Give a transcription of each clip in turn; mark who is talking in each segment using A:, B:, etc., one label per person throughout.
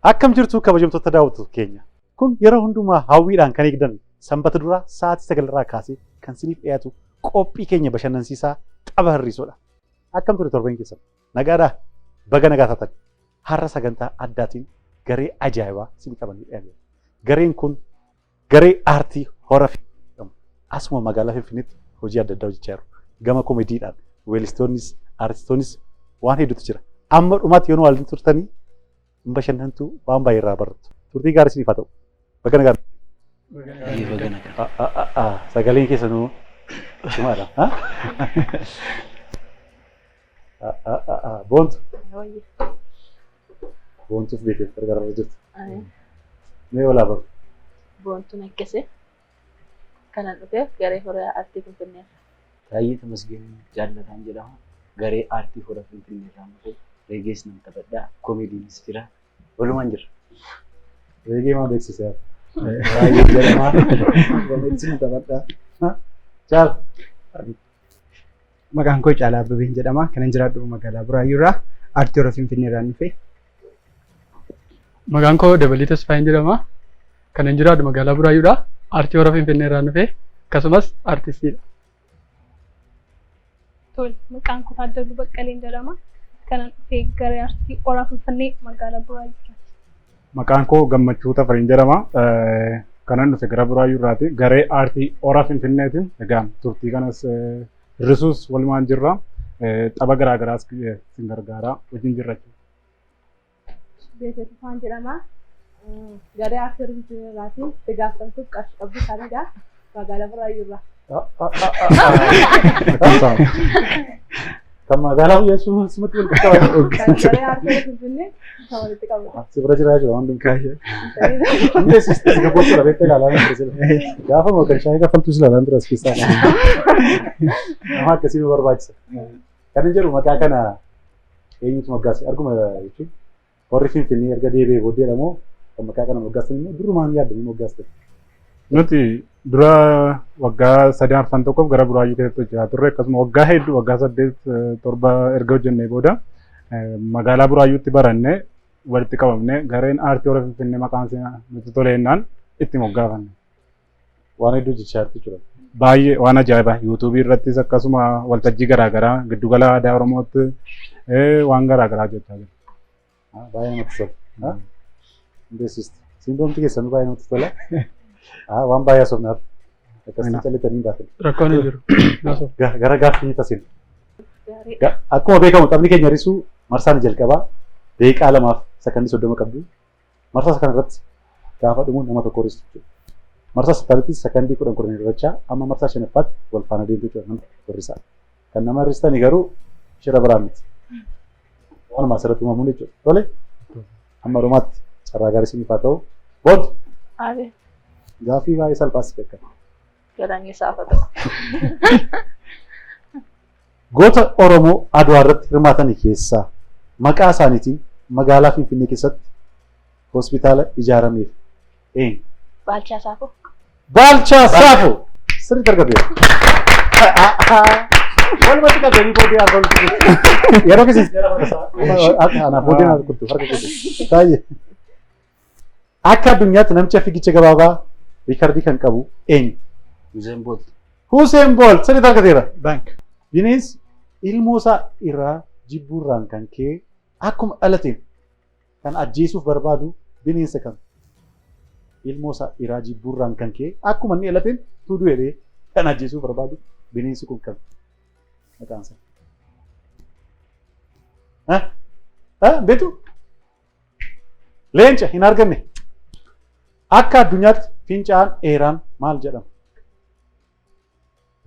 A: Akkam jirtu kabajamtoota daawwattoota keenya. Kun yeroo hundumaa hawwiidhaan kan eegdan Sanbata duraa sa'aatii 9 irraa kaasee kan isiniif dhiyaatu qophii keenya bashannansiisaa Tapha Hirrisoodha. Akkam ture torbeen keessan? Nagaadhaa? Baga nagaa taatan. Har'a sagantaa addaatiin garee ajaa'ibaa isinii qabannee dhiyaanneerra. Gareen kun garee aartii Hora Finfinnee jedhamu. Asuma magaalaa Finfinneetti hojii adda addaa hojjechaa jiru. Gama komediidhaan weellistoonnis aartistoonnis waan hedduutu jira. Amma dhumaatti yoo nu waliin turtanii hin bashannantu, waan baay'ee irraa barattu. Turtii gaarii isiniif haa ta'u. Baga nagaan.
B: Baga nagaan.
A: Sagaleen keessanuu cimaadha. Boontu. Boontuuf beekee gargaarra jirtu. Mee walaa baru.
C: Boontuun akkasii kanan dhufeef garee Hora Aartii Finfinnee.
B: Taayyee Tamasgeen Jaallataan jedhama. Garee Aartii Hora Finfinnee irraan dhufe. Reegees nan taphadhaa. Komeediinis jira. Walumaan jira.
A: Reegee maa beeksise yaa? Taayyee jedhama. Komeediis nan taphadhaa. Caal.
D: Maqaan koo Caalaa Abbabeen jedhama. Kanan jiraadhu magaalaa Buraayyuu irraa. Aartii Hora Finfinnee irraan dhufe.
E: Maqaan koo Dabalii Tasfaayeen jedhama. Kanan jiraadhu magaalaa Buraayyuudha. Aartii Hora Finfinnee irraan dhufe. Akkasumas aartistiidha.
F: Tole, maqaan koo Taaddaluu Baqqaleen jedhama. Kanan dhufe garee aartii Hora Finfinnee magaalaa Buraayyuurraati.
G: Maqaan koo Gammachuu Tafariin jedhama. Kanan dhufe gara Buraayyuu irraati. Garee aartii Hora Finfinneetiin. Egaa turtii kanas hir'isuus walumaan jirra. Tapha garaa garaas isin gargaara wajjin jirra jechuudha.
C: Beetee Tufaan jedhama. Garee aartii Hora Finfinnee irraati. Itti gaafatamtuuf qarshii qabdu isaaniidha. Magaalaa Buraayyuu irraa.
A: Kan magaalaa guyyaa sumatti wal qaba.
C: Kan garee aartii Hora Finfinnee kan walitti qabudha.
A: Si bira jira jechuudha waan hundumtuu. Hundi si gabbootudha beektee ilaalaa hin ture. Gaafa moo kan shaayii kaffaltuu si ilaalaa hin ture as keessaa. Nama akkasii nu barbaachisa. Kan hin jedhu maqaa kana eenyutu moggaase arguma jechuun warri Finfinnee erga deebi'ee booddeedha moo kan maqaa kana moggaasan immoo durumaan yaaddanii moggaaste.
G: Nuti dura waggaa sadii arfan tokkoof gara Buraayyuu keessatti hojjetaa turre, akkasuma waggaa hedduu, waggaa 8 7 erga hojjennee booda magaalaa Buraayyuutti barannee walitti qabamne gareen aartii Hora Finfinnee maqaan isaa nutti toleennaan itti moggaafanne.
A: Waan hedduu jechaa jirtu jechuudha.
G: Baay'ee waan ajaa'ibaa, yuutuubii irrattis akkasuma waltajjii garaagaraa giddugala aadaa Oromootti waan garaagaraa jechaa jiru.
A: Baay'ee namatti tola. Beeksisti. Simboomti keessanuu baay'ee namatti tola. Waan baay'ee haasofnaaf. Akkasitti callitanii hin baatan.
E: Rakkoon hin jiru.
A: Gara gaaffii tasin. Akkuma beekamu taphni keenya hir'isuu marsaan jalqabaa daqiiqaa 2f sakandii 30 qabdu. Marsaa kana irratti gaafa dhumu nama tokko hir'istu jechuudha. Marsaa sadaffatti sakandii 10 10 hir'achaa amma marsaa shanaffaatti wal faana deemtu jechuudha nama tokko hir'isaa. Kan nama hir'istani garuu shira biraan miti. Waanuma asirratti uumamuun jechuudha. Tole, amma dhumaatti carraa gaarii isiniif haa ta'u. Boontu.
C: Aabe.
A: Gaaffii baay'ee salphaas beekama.
C: Galanni isaaf haa ta'u.
A: Goota Oromoo Adwaa irratti hirmaatani keessaa maqaa isaaniitiin magaalaa Finfinnee keessatti hospitaala ijaarameef eenyu?
C: Baalchaa Saafoo.
A: Baalchaa Saafoo! Sirriitti argateera. Walumatti qabdanii booddee harka walitti. Yeroo keessa anaaf booddee na rukuttu harka keessa. Baay'ee. Akka addunyaatti namicha fiigicha gabaabaa riikardii kan qabu eenyu?
B: Hussein Bolt.
A: Hussein Bolt sirriitti argateera.
D: Bank.
A: Bineensi ilmoo isaa irraa jibbuurraan kan ka'e akkuma dhalateen kan ajjeesuuf barbaadu bineensa kam? Ilmoo isaa irraa jibbuurraan kan ka'e akkuma inni dhalateen tuuduu jedhee kan ajjeesuuf barbaadu bineensi kun kam? Maqaan isaa. Ha? Ha? Beektu? Leenca hin arganne. Akka addunyaatti fincaa'aan dheeraan maal jedhama?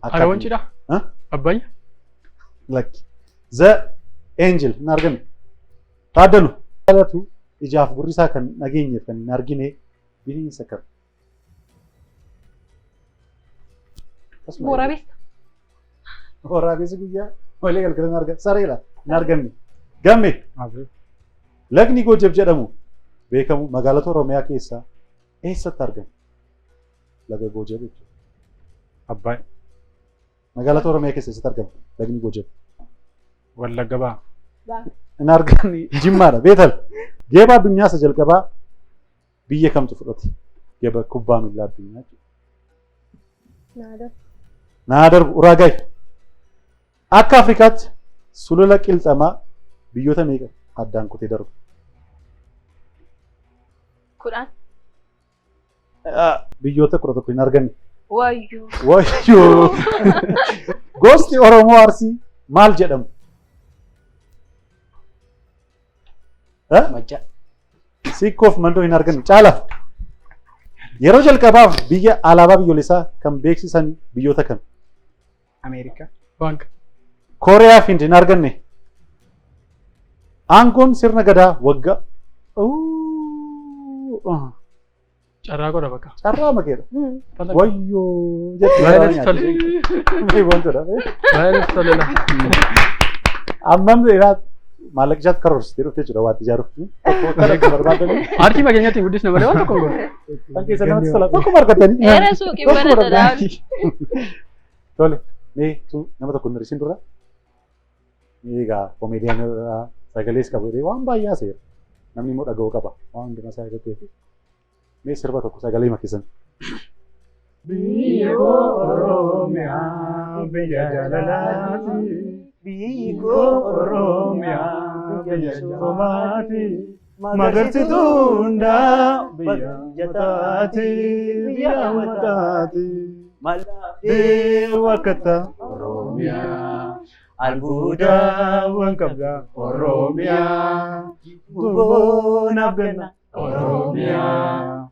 A: Akka
E: Hara Wanciidha?
A: Ha?
E: Abbayya?
A: Lakki. The Angel hin arganne. Taaddalu. Dhalatu ijaaf gurri isaa kan dhageenyeef kan hin argine bineensa kam? Akkasuma.
F: Waraabessa.
A: Waraabessi guyyaa malee galgala hin argan. Sareedha hin arganne. Gamme. Lagni Gojeb jedhamu beekamu magaalota Oromiyaa keessaa eessatti argama? Laga Gojeb jechuudha.
G: Abbaay.
A: Magaalota Oromiyaa keessa eessatti argama lagni Gojeb?
G: Wallagga Baha.
A: Hin arganne, Jimmaadha. Beetal. Geeba addunyaa isa jalqabaa biyya kamtu fudhate? Geeba kubbaa miillaa addunyaa jechuudha.
C: Naa darbu.
A: Naa darbu Uraagaay. Akka Afrikaatti sulula qilxamaa biyyoota meeqa addaan kutee darbu?
C: 10.
A: Biyyoota 11 hin arganne.
C: Wayyoo.
A: Wayyoo! Gosti Oromoo Arsii maal jedhamu?
B: Macca.
A: Sikkoof mandoo hin arganne. Caala. Yeroo jalqabaaf biyya alaabaa biyyoolessaa kan beeksisan biyyoota kam?
D: Ameerikaa.
E: Baanka.
A: Kooriyaa fi hin arganne. Aangoon sirna gadaa waggaa.
E: Carraa godha bakka.
A: Carraa makeedha.
E: Tole.
A: Wayyoo jettee
E: Baay'ee tole.
A: Mee boontuudha.
E: Baay'ee tole la.
A: Ammam dheeraa maallaqa ishaatti karoorsitee dhuftee jira waatti ijaaruuf. Tokko kan akka barbaadanii.
E: Aartii mageenyaatiin guddisna malee waan tokko hin goone.
A: Kan keessa namatti tola. Tokkuma argatanii.
C: Era suuqii
A: Tokkuma
C: bana
A: argatanii. Tole mee tu nama tokko hin hir'isin dura. Mee egaa komeediyaan sagalees qabu jedhee waan baay'ee haasa'eera. Namni immoo dhaga'uu qaba. Waan hundumaa isaa irratti. Mee sirba tokko sagalee makisan.
G: Biyya Oromiyaa biyya jaalalaati. Biyya Oromiyaa biyya soomaati. Magarsituu hundaa biyya mataati. Biyya mataati. Deewa kata
B: Oromiyaa. Albuuda.
G: Albuudaawwan qabda Oromiyaa. Boona ganna Oromiyaa.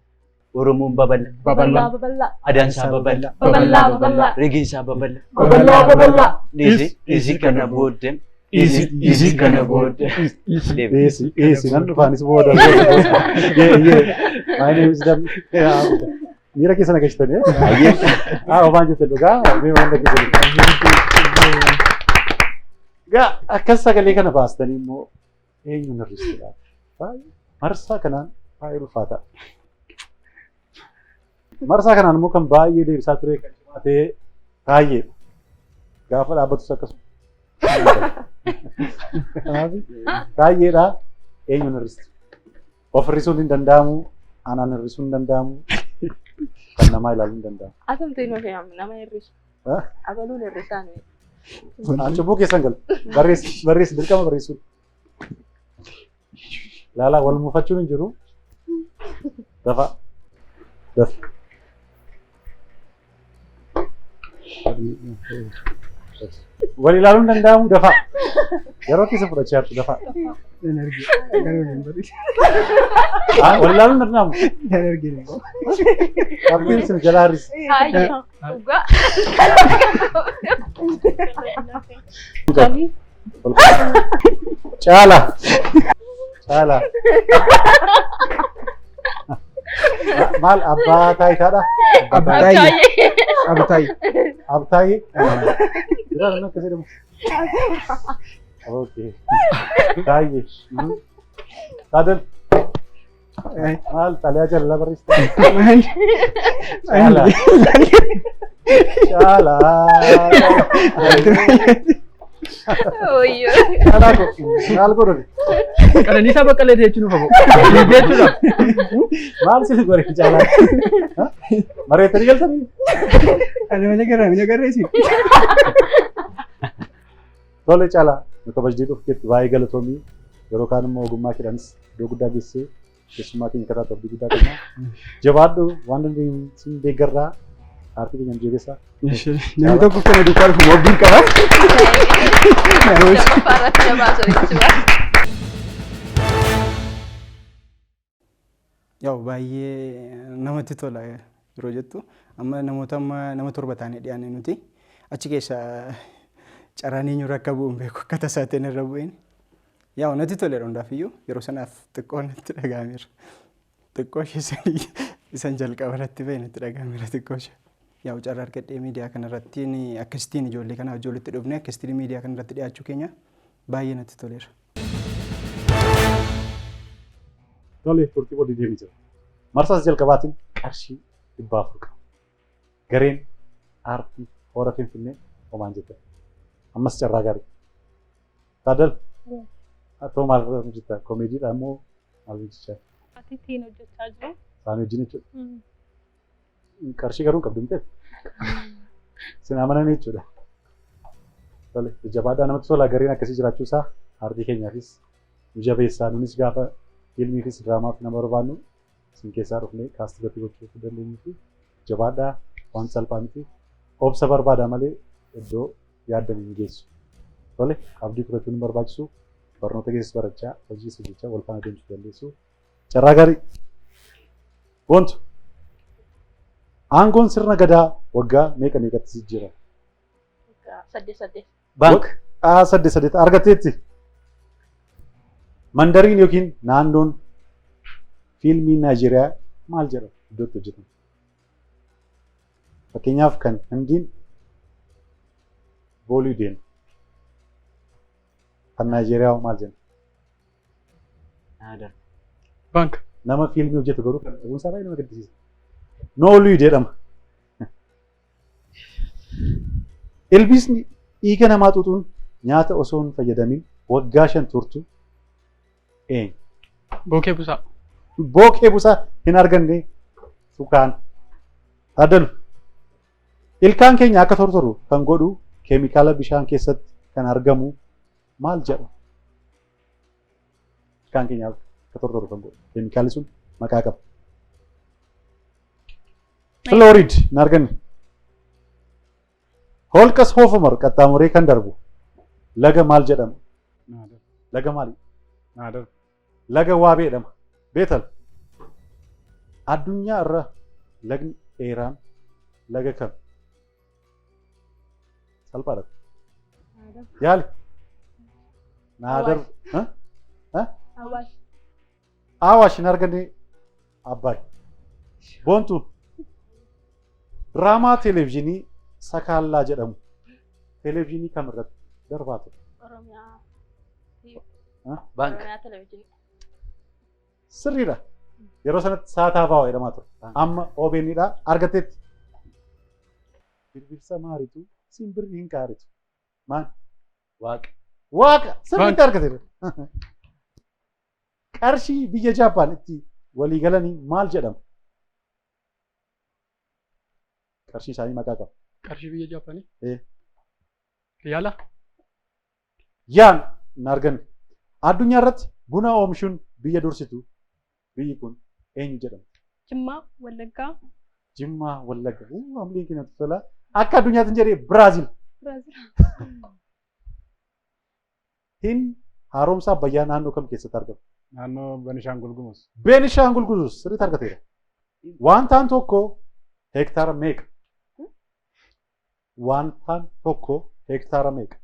B: Oromoon babal'a.
C: Babal'aa babal'aa.
B: Adaan isaa babal'a.
C: Babal'aa babal'aa.
B: Regeen isaa babal'a.
C: Babal'aa babal'aa.
B: Dhiisi dhiisi kana booddee. Dhiisi dhiisi kana booddee. Deebi.
A: Dhiisi dhiisi nan dhufaanis booda. Yee yee. My name is Dam. Miira keessa na galchitanii.
B: Ayyee.
A: Ah, omaan jette dhugaa. Mee waan dhageessanii. Gaa akkas sagalee kana baastanii immoo eenyuun hir'istudha. Baay'ee marsaa kanaan baay'ee ulfaata. Marsaa kanaan immoo kan baay'ee deebisaa ture kan cimaa ta'e baay'eedha. Gaafa dhaabbatus akkasuma. Kanaaf baay'eedha eenyuun hir'isti. Of hir'isuun hin danda'amu, anaan hir'isuun hin danda'amu, kan namaa ilaaluun hin danda'amu.
C: Atumti nuuf himamu nama hir'isu.
A: Ah?
C: Abaluun hir'isaa nuyi.
A: An cubbuu keessan galu. Barreessi barreessi dirqama barreessuun. Laalaa wal muufachuun hin jiru. Dafa. Dafi. Wal ilaaluun danda'amu dafa. Yeroo keessa fudhachaa jirtu dafa.
D: Nan argine. Garuu hin barreesse.
A: Ah, wal ilaaluun danda'amu.
D: Nan argine.
A: Qabxiin isin jalaa hir'isi.
C: Haayye. Dhugaa.
A: Caala. Caala. Maal abbaa taayitaadha?
D: Abtaayye. Abtaayye.
A: Abtaayye. Jira namni akkas jedhamu. Okay. Taayye. Taadal. Maal xalayaa jaalala barreessite?
D: Maal?
A: Caala. Caala.
C: Wayyoo.
A: Caalaa ko. Maal godhani?
E: Qananiisaa Baqqalee jechuun nuuf hafu. Jechuudha.
A: Maal si godhe caalaa? Mareettanii galtanii?
D: Ani malee garraa mina garreessi.
A: Tole caalaa nu kabajdee dhufteetti baay'ee galatoomii yeroo kaan immoo ogummaa keedhaanis iddoo guddaa geessee keessummaa keenya karaa abdii guddaa qabna. Jabaadhu waan dandeenyu siin deeggarraa aartii keenya nu jabeessaa.
D: Namni tokko kana duukaa dhufu abdiin qaba.
C: Lammaffaa irratti na baasu jechuudha.
D: Yaa'u baay'ee namatti tola yeroo jettu amma namoota amma nama 7 taanee dhiyaanne nuti achi keessa carraan eenyurra akka bu'u hin beeku akka tasaa ta'een irra bu'een. Yaa'u natti toleera hundaafiyyuu yeroo sanaaf xiqqoo natti dhaga'ameera. Xiqqoo ishee isan jalqaba irratti ba'e natti dhaga'ameera xiqqoo ishee. Yaa'u carraa argadhee miidiyaa kanarratti akkasittiin ijoollee kanaaf ijoolletti dhufne akkasittiin miidiyaa kanarratti dhiyaachuu keenya baay'ee natti toleera.
A: Tole turtii booddee deemee jira. Marsaas jalqabaatiin qarshii 400 qaba. Gareen aartii hora Finfinnee homaan jettan. Ammas carraa gaarii. Taaddal. Atoo maal irra hojjetta? Komeediidha moo Maal hojjechaa?
F: Ati ittiin hojjechaa jiru.
A: Isaanii wajjin jechuudha. Qarshii garuu hin qabdu miti. Sin amanan jechuudha. Tole, jabaadhaa namatti tola gareen akkasii jiraachuu isaa aartii keenyaafis nu jabeessaa nunis gaafa fiilmiifis diraamaaf nama barbaannu isin keessaa dhufnee kaastii irratti gochuu dandeenyuu fi jabaadhaa waan salphaa miti. Obsa barbaada malee iddoo yaaddan hin geessu. Tole, abdii kutachuun hin barbaachisu. Barnoota keessas barachaa, hojiis hojjechaa wal faana deemsuu dandeessu. Carraa gaarii. Boontu. Aangoon sirna gadaa waggaa meeqa meeqatti jijjiirama?
C: Saddeet saddeet.
A: Baank. Saddeet saddeet argatteetti. Mandariin yookiin naannoon fiilmii Naayijeeriyaa maal jedhama iddoo itti hojjetame? Fakkeenyaaf kan Hindiin Booliwuudeen kan Naayijeeriyaa maal jenna?
B: Naa darba.
E: Baank.
A: Nama fiilmii hojjetu garuu kan dhabuun isaa baay'ee nama gaddisiisa. Noolii jedhama. Ilbiisni dhiiga namaa xuuxuun nyaata osoo hin fayyadamin waggaa 5 turtu eenyu?
E: Bookee busaa.
A: Bookee busaa hin arganne sukaan. Taaddalu. Ilkaan keenya akka tortoru kan godhu keemikaala bishaan keessatti kan argamu maal jedhama? Ilkaan keenya akka tortoru kan godhu keemikaalli sun maqaa qaba. Filoorid hin arganne. Holqa Soofumar qaxxaamuree kan darbu laga maal jedhama? Laga maali?
G: Naadar.
A: Laga Waabee jedhama. Beetal. Addunyaa irra lagni dheeraan laga kam? Salphaadha. Yaali. Naadar.
C: Awaash.
A: Awaash hin arganne Abbaay. Boontuu. Diraamaa televezyiinii Sakaallaa jedhamu televezyiinii kam irratti darbaa ture?
C: Oromiyaa.
B: Baank.
C: Oromiyaa televezyiinii.
A: Sirriidha. Yeroo sanatti Saataa Baawaa jedhamaa ture. Amma OBN dha argatteetti. Birbirsa maaritu simbirri hin qaaritu. Maal?
B: Waaqa.
A: Waaqa sirriitti argate. Qarshii biyya Jaappaan itti walii galanii maal jedhama? Qarshii isaanii maqaa qaba.
E: Qarshii biyya Jaappaanii.
A: Ee.
E: Riyaala.
A: Yaan hin arganne. Addunyaa irratti buna oomishuun biyya dursitu biyyi kun eenyu jedhama?
F: Jimmaa, Wallaggaa,
A: Jimmaa, Wallagga. Uu, Hamileen keenya tola. Akka addunyaatti hin jedhee Biraazil.
F: Biraazil.
A: Hin haaromsa Abbayyaa naannoo kam keessatti argama?
G: Naannoo Benishaangul Gumuz.
A: Beenishaangul Gumuz sirriitti argateera. Wantaan tokko hektaara meeqa? Wantaan tokko hektaara meeqa?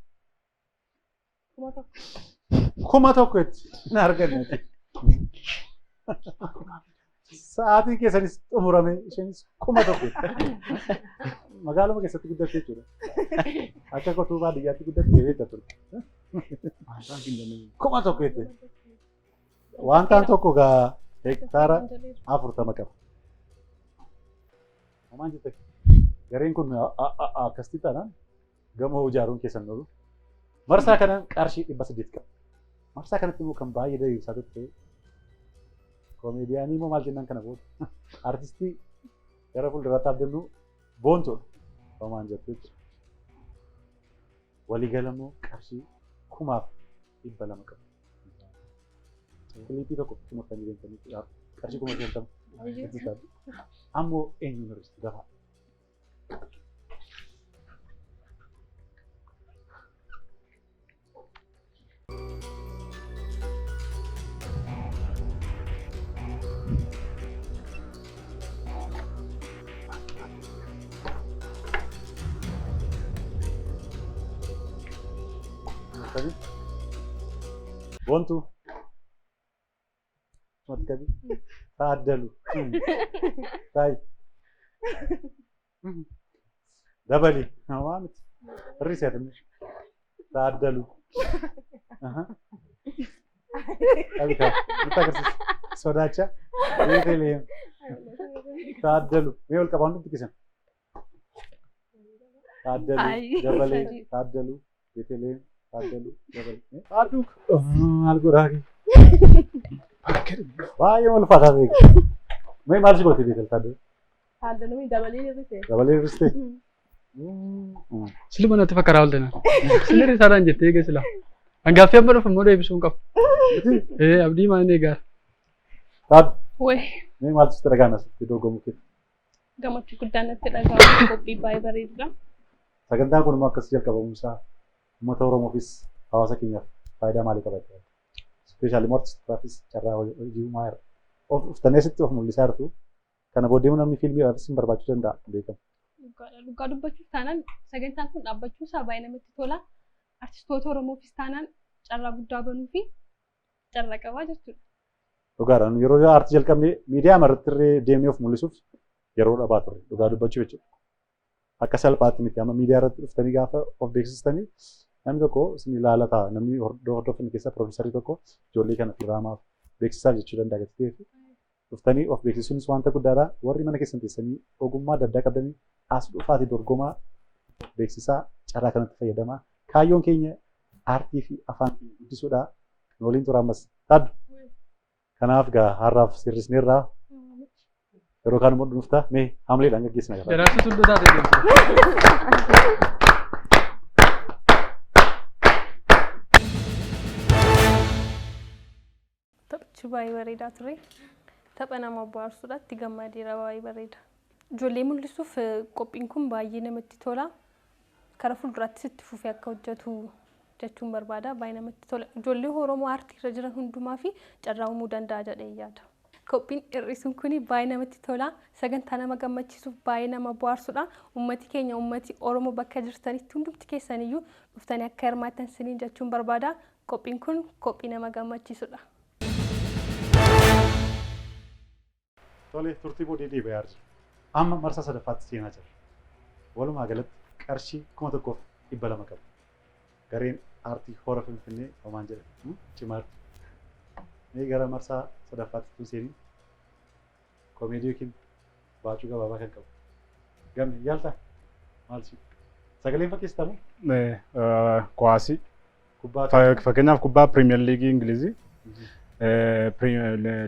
C: 1000.
A: 1000 itti hin arganne. Sa'aatiin keessanis xumurame isheenis 1000 itti. Magaaluma keessatti guddatte jechuudha. Akka qotuu baadiyyaatti guddatte beekta ture. 1000 itti. Wantaan tokko gaa hektaara 40 qaba. Maal jette? Gareen kun akkasitti taanaan gamoo ijaaruun keessan oolu. Marsaa kanaan qarshii 800 qaba. Marsaa kanatti immoo kan baay'ee diriirsaa turte koomeediyaanii immoo maal jennaan kana booda artistii gara fuulduraatti abdannu boontuudha. Homaan jettu jechuudha. Waliigala immoo qarshii 2,200 qaba. Kiliipii tokko xumurtanii deemtanii qarshii 50,000 itti taatu. Ammoo eenyuun hir'istu gafaa? Boontuu. Matti qabi. Taaddalu. Taayi. Dabali. Waa miti. Hir'isi ati. Taaddalu. Qabi kaa. Nutti agarsiisi. Sodaacha. Beeteleem. Taaddalu. Mee ol qabaa hundumti keessan. Taaddalu. Dabalee. Taaddalu. Beeteleem. Taaddalu. Dabalee. Taadduu. Maal godhaa? Baay'ee ulfaataa beeku. Mee maal si goote Beetel Taaddaluu?
C: Taaddaluu dabalee hir'ise.
A: Dabalee hir'istee?
E: Siluma natti fakkaraa oolte naan. Silli risaadhaan jettee eege sila. Hangaaffii amma dhufu immoo deebisuu hin qabu. Ee abdii maal eegaara.
A: Taaddu
F: Way
A: mee maaltu sitti dhaga'ame asitti dorgomuu keetti?
F: Gammachuu guddaan natti dhaga'ama. Qophii baay'ee bareedudha.
A: Sagantaan kun immoo akkas jalqabamuu isaa uummata Oromoofis hawaasa keenyaaf faayidaa maalii qaba jettee yaadda? Ispeeshaalii immoo artistootaafis carraa hojii uumaa jira. Of dhuftanii asitti of mul'isaa jirtu. Kana booddee immoo namni fiilmiidhaafis hin barbaachuu danda'a hin beekamu.
F: Dhugaadha. Dhugaa dubbachuuf taanaan sagantaan kun dhaabbachuun isaa baay'ee namatti tola. Artistoota Oromoofis taanaan carraa guddaa banuu fi carraa qabaa jechuudha.
A: Dhugaadha. Nu yeroo aartii jalqabne miidiyaa irratti illee deemnee of mul'isuuf yeroo dhabaa turre. Dhugaa dubbachuuf jechuudha. Akka salphaatti miti. Amma miidiyaa irratti dhuftanii gaafa of beeksistanii namni tokko isin ilaala ta'a. Namni hordofan keessaa piroofeesarii tokko ijoollee kana diraamaaf beeksisaaf jechuu danda'a gatii ta'eef dhuftanii of beeksisuunis wanta guddaadha. Warri mana keessan teessanii ogummaa adda addaa qabdanii as dhufaatii dorgomaa beeksisaa carraa kanatti fayyadamaa. Kaayyoon keenya aartii fi afaan keenya guddisuudha. Nu waliin tura ammas. Taaddu. Kanaaf gaa har'aaf sirrisneerraa yeroo kaan immoo dhufta mee haamleedhaan gaggeessina gara.
E: Daraartuu tulluu taate deemte.
F: Taphichi baay'ee bareedaa ture. Tapha nama bohaarsuudha. Itti gammadeera baay'ee bareeda. Ijoollee mul'isuuf qophiin kun baay'ee namatti tola. Kara fuulduraattis itti fufee akka hojjetu jechuun barbaada. Baay'ee namatti tola. Ijoollee Oromoo aartii irra jiran hundumaa fi carraa uumuu danda'a jedhee yaada. Qophiin hir'isuun kun baay'ee namatti tola. Sagantaa nama gammachiisuuf baay'ee nama bohaarsudha. Uummati keenya uummati Oromoo bakka jirtanitti hundumti keessaniyyuu dhuftanii akka hirmaattan siniin jechuun barbaada. Qophiin kun qophii nama gammachiisudha.
A: Tole turtii boodee deebi'aa jirra. Amma marsaa sadaffaatti seenaa jirra. Walumaa galatti qarshii 1200 qabu. Gareen aartii hora Finfinnee homaan jedhama. Cimaatti. Mee gara marsaa sadaffaatti tun seeniin koomeedii yookiin baacuu gabaabaa kan qabu. Gamni yaaltaa? Maal si? Sagaleen fakkeessitamu?
G: Kuwaasii.
A: Kubbaa
G: Fakkeenyaaf kubbaa Piriimiyer Liigii Ingilizii.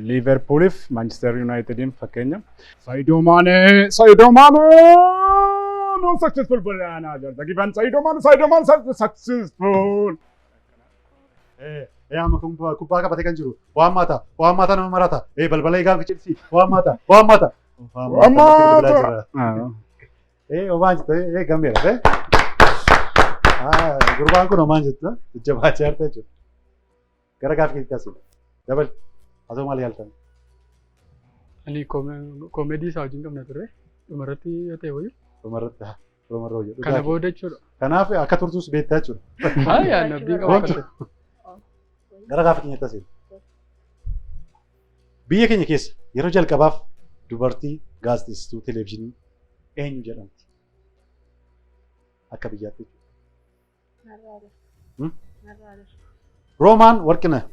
G: Liiverpuuliif Maanchister Yuunaayitediin fakkeenya. Saidoo Maanee! Saidoo Maanee! No successful banana jirta. Given Saidoo Maanee! Saidoo Maanee successful!
A: Ee amma kubbaa qabatee kan jiru waan maata waan maata nama marata ee balbala eegaa cimsi waan maata waan maata.
G: Waan maata!
A: Ee homaan jettu ee gammeera ee. Gurbaan kun homaan jettu jajjabaachaa jirta jechuudha. Gara gaaffii keetti asii dabali haa ta'u maal yaaltan?
E: Ani koomedii isaa wajjin qabna ture. Dhumarratti yoo ta'e wayii.
A: Dhumarratti dhumarra hojjedhu.
E: Kana booda jechuudha.
A: Kanaaf akka turtus beektaa jechuudha.
E: Haa abdii qaba akka ta'e.
A: Gara gaaffii keenyatti asii. Biyya keenya keessa yeroo jalqabaaf dubartii gaazexeessituu televezyiinii eenyu jedhamti? Akka biyyaatti jechuudha. Roomaan Warqinah.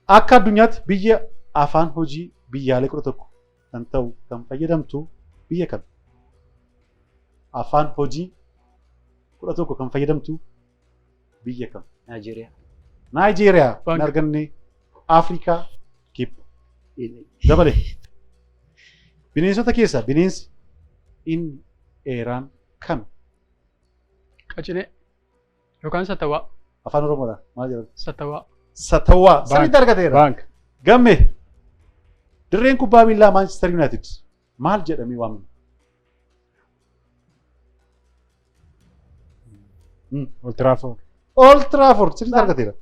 A: Akka addunyaatti biyya afaan hojii biyyaalee 11 kan ta'u kan fayyadamtu biyya kami? Afaan hojii 11 kan fayyadamtu biyya kam?
B: Naayijeeriyaa.
A: Naayijeeriyaa hin arganne. Afrikaa kibba. Dabale. Bineensota keessaa bineensi inni dheeraan kami?
E: Qacinee yookaan satawaa.
A: Afaan Oromoodhaan maal jedhama?
E: Satawaa.
A: Satawaa. Sirriitti argateera.
G: Baank.
A: Gamme. Dirreen kubbaa miillaa Maanchister Yuunaayitid maal jedhamee waamama?
G: Old Trafford.
A: Old Trafford sirriitti argateera.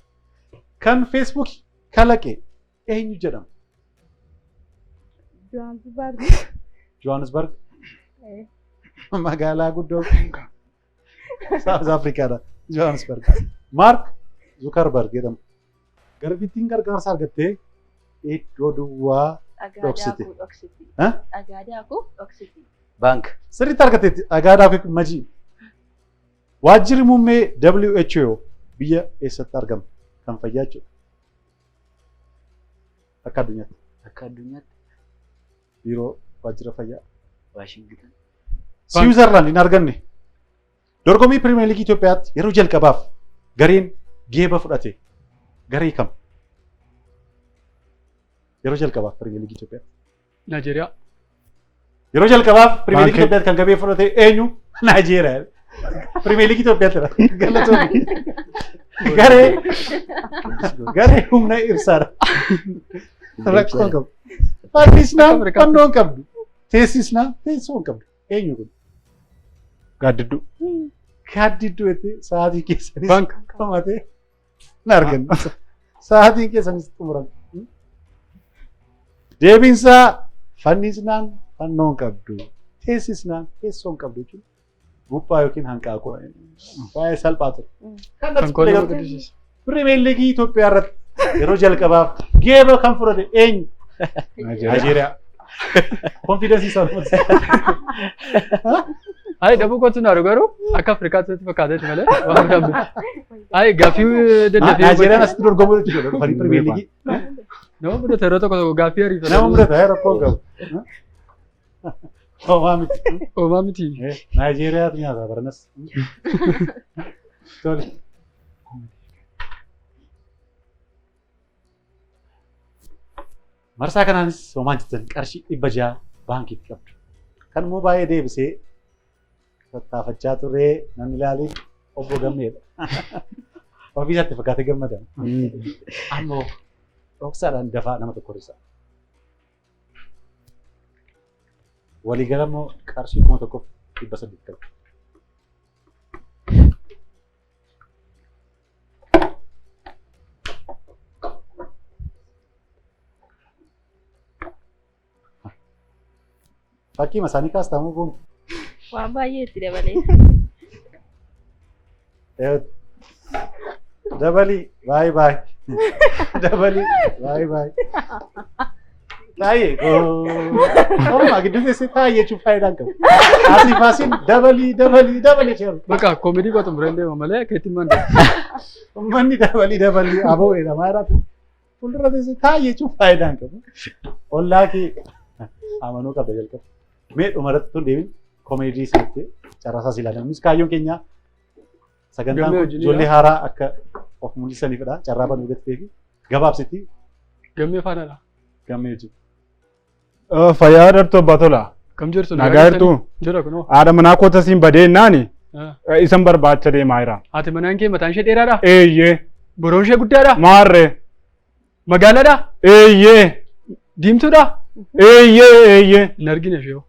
A: Kan Facebook kalaqe eenyu jedhama?
C: Johannesburg.
A: Johannesburg. Magaalaa guddoo South Africaadha. Johannesburg. Mark Zuckerberg jedhama. Garbittiin gargaarsa argattee iddoo duwwaa
C: Dhagaa
A: dhoksite.
C: daakuu dhoksiti.
A: Eh?
C: Dhagaa daakuu dhoksiti.
B: Baank.
A: Sirriitti argateetti dhagaa daakuu majii. Waajjirri muummee WHO biyya eessatti argama? Kan fayyaa jechuudha. Akka addunyaatti.
B: Akka addunyaatti.
A: Biiroo waajjira fayyaa.
B: Waashingtan.
A: Siwiizerlaand hin arganne. Dorgommii Pirimeer Liigii Itoophiyaatti yeroo jalqabaaf gareen geeba fudhate garee kam? Yeroo jalqabaaf Pirimeer Liigii Itoophiyaa.
E: Naajeeriyaa.
A: Yeroo jalqabaaf Pirimeer Liigii Itoophiyaatti kan gabee fudhate eenyu? Naajeeriyaa. Pirimeer Liigii Itoophiyaatti galatoomii. Garee garee humna ibsaadha. Rakkoo hin qabu. Fannisnaan fannoo hin qabdu. Teessisnaan teessoo hin qabdu. Eenyu kun?
G: Gaaddidduu.
A: Gaaddidduu jettee sa'aatii keessanis qabatee hin arganne. Sa'aatiin keessanis xumurame. Deebiinsaa fannisnaan fannoo hin qabdu. Teessisnaan teessoo hin qabdu jechuudha. Buphaa yookiin hanqaaquu baay'ee salphaa ture.
E: Kan koo nama gaddisiisa.
A: Pirimeer Liigii Itoophiyaa irratti yeroo jalqabaaf geeba kan fudhate eenyu? Naajeeriyaa. Konfiidensii isaa mul'isa.
E: Ayi dhabuu kootu naaru garuu akka Afrikaatti natti fakkaateeti malee waan biraan miti. Ayi gaaffii daddafee.
A: Naajeeriyaan asitti dorgomuu jechuudha. Dhufanii Pirimeer Liigii.
E: Nama mudata yeroo tokko tokko gaaffii ariifata.
A: Nama mudata rakkoo hin qabu. Homaa miti.
E: Homaa miti.
A: Naajeeriyaatu nyaata baranas. Tole. Marsaa kanaanis homaan jettan qarshii 600 baankiitti qabdu. Kan immoo baay'ee deebisee tattaafachaa turee namni ilaalee obbo Gammeedha. Ofii isaatti fakkaatee gammada. Ammoo dhoksaadhaan dafaa nama tokko hir'isa. Waliigala immoo qarshii 1800 qabdu. Fakkii isaanii kaastamuu kun
C: Waan baay'ee itti dabalee.
A: Dabalii baay'ee baay'ee. Dabalii baay'ee baay'ee. Taa'ee oolmaa gidduu teessee taa'ee jechuun faayidaa hin qabu. Asii faasiin dabalii dabalii dabalii jedhu.
E: Bakka koomedii koo xumuree deema malee akka ittiin mandee.
A: Uummanni dabalii dabalii aboo jedhamaa jiraatu. Fuuldura teessee taa'ee jechuun faayidaa hin qabu. Ollaa kee amanuu qabda jalqaba. Mee dhumarratti tun deebiin koomedii sanatti carraasaa si ilaalama. Nus kaayyoon keenya sagantaan kun ijoollee haaraa akka of mul'isaniifidha. Carraa banuu gattee fi gabaabsitti.
E: Gammee faanaadha.
A: Gammee hojii.
G: Fayyaa dartuu abbaa tola.
E: Kam jirtu?
G: Nagaa jirtu?
E: Jira kunoo.
G: Haadha manaa koo tasiin badeennaan isan barbaacha deemaa jira.
E: Haati manaan kee mataan ishee dheeraadha?
G: Eeyyee.
E: Boroon ishee guddaadha?
G: Maarree.
E: Magaalaadha?
G: Eeyyee.
E: Diimtuudha?
G: Eeyyee eeyyee.
E: Hin argine ishee.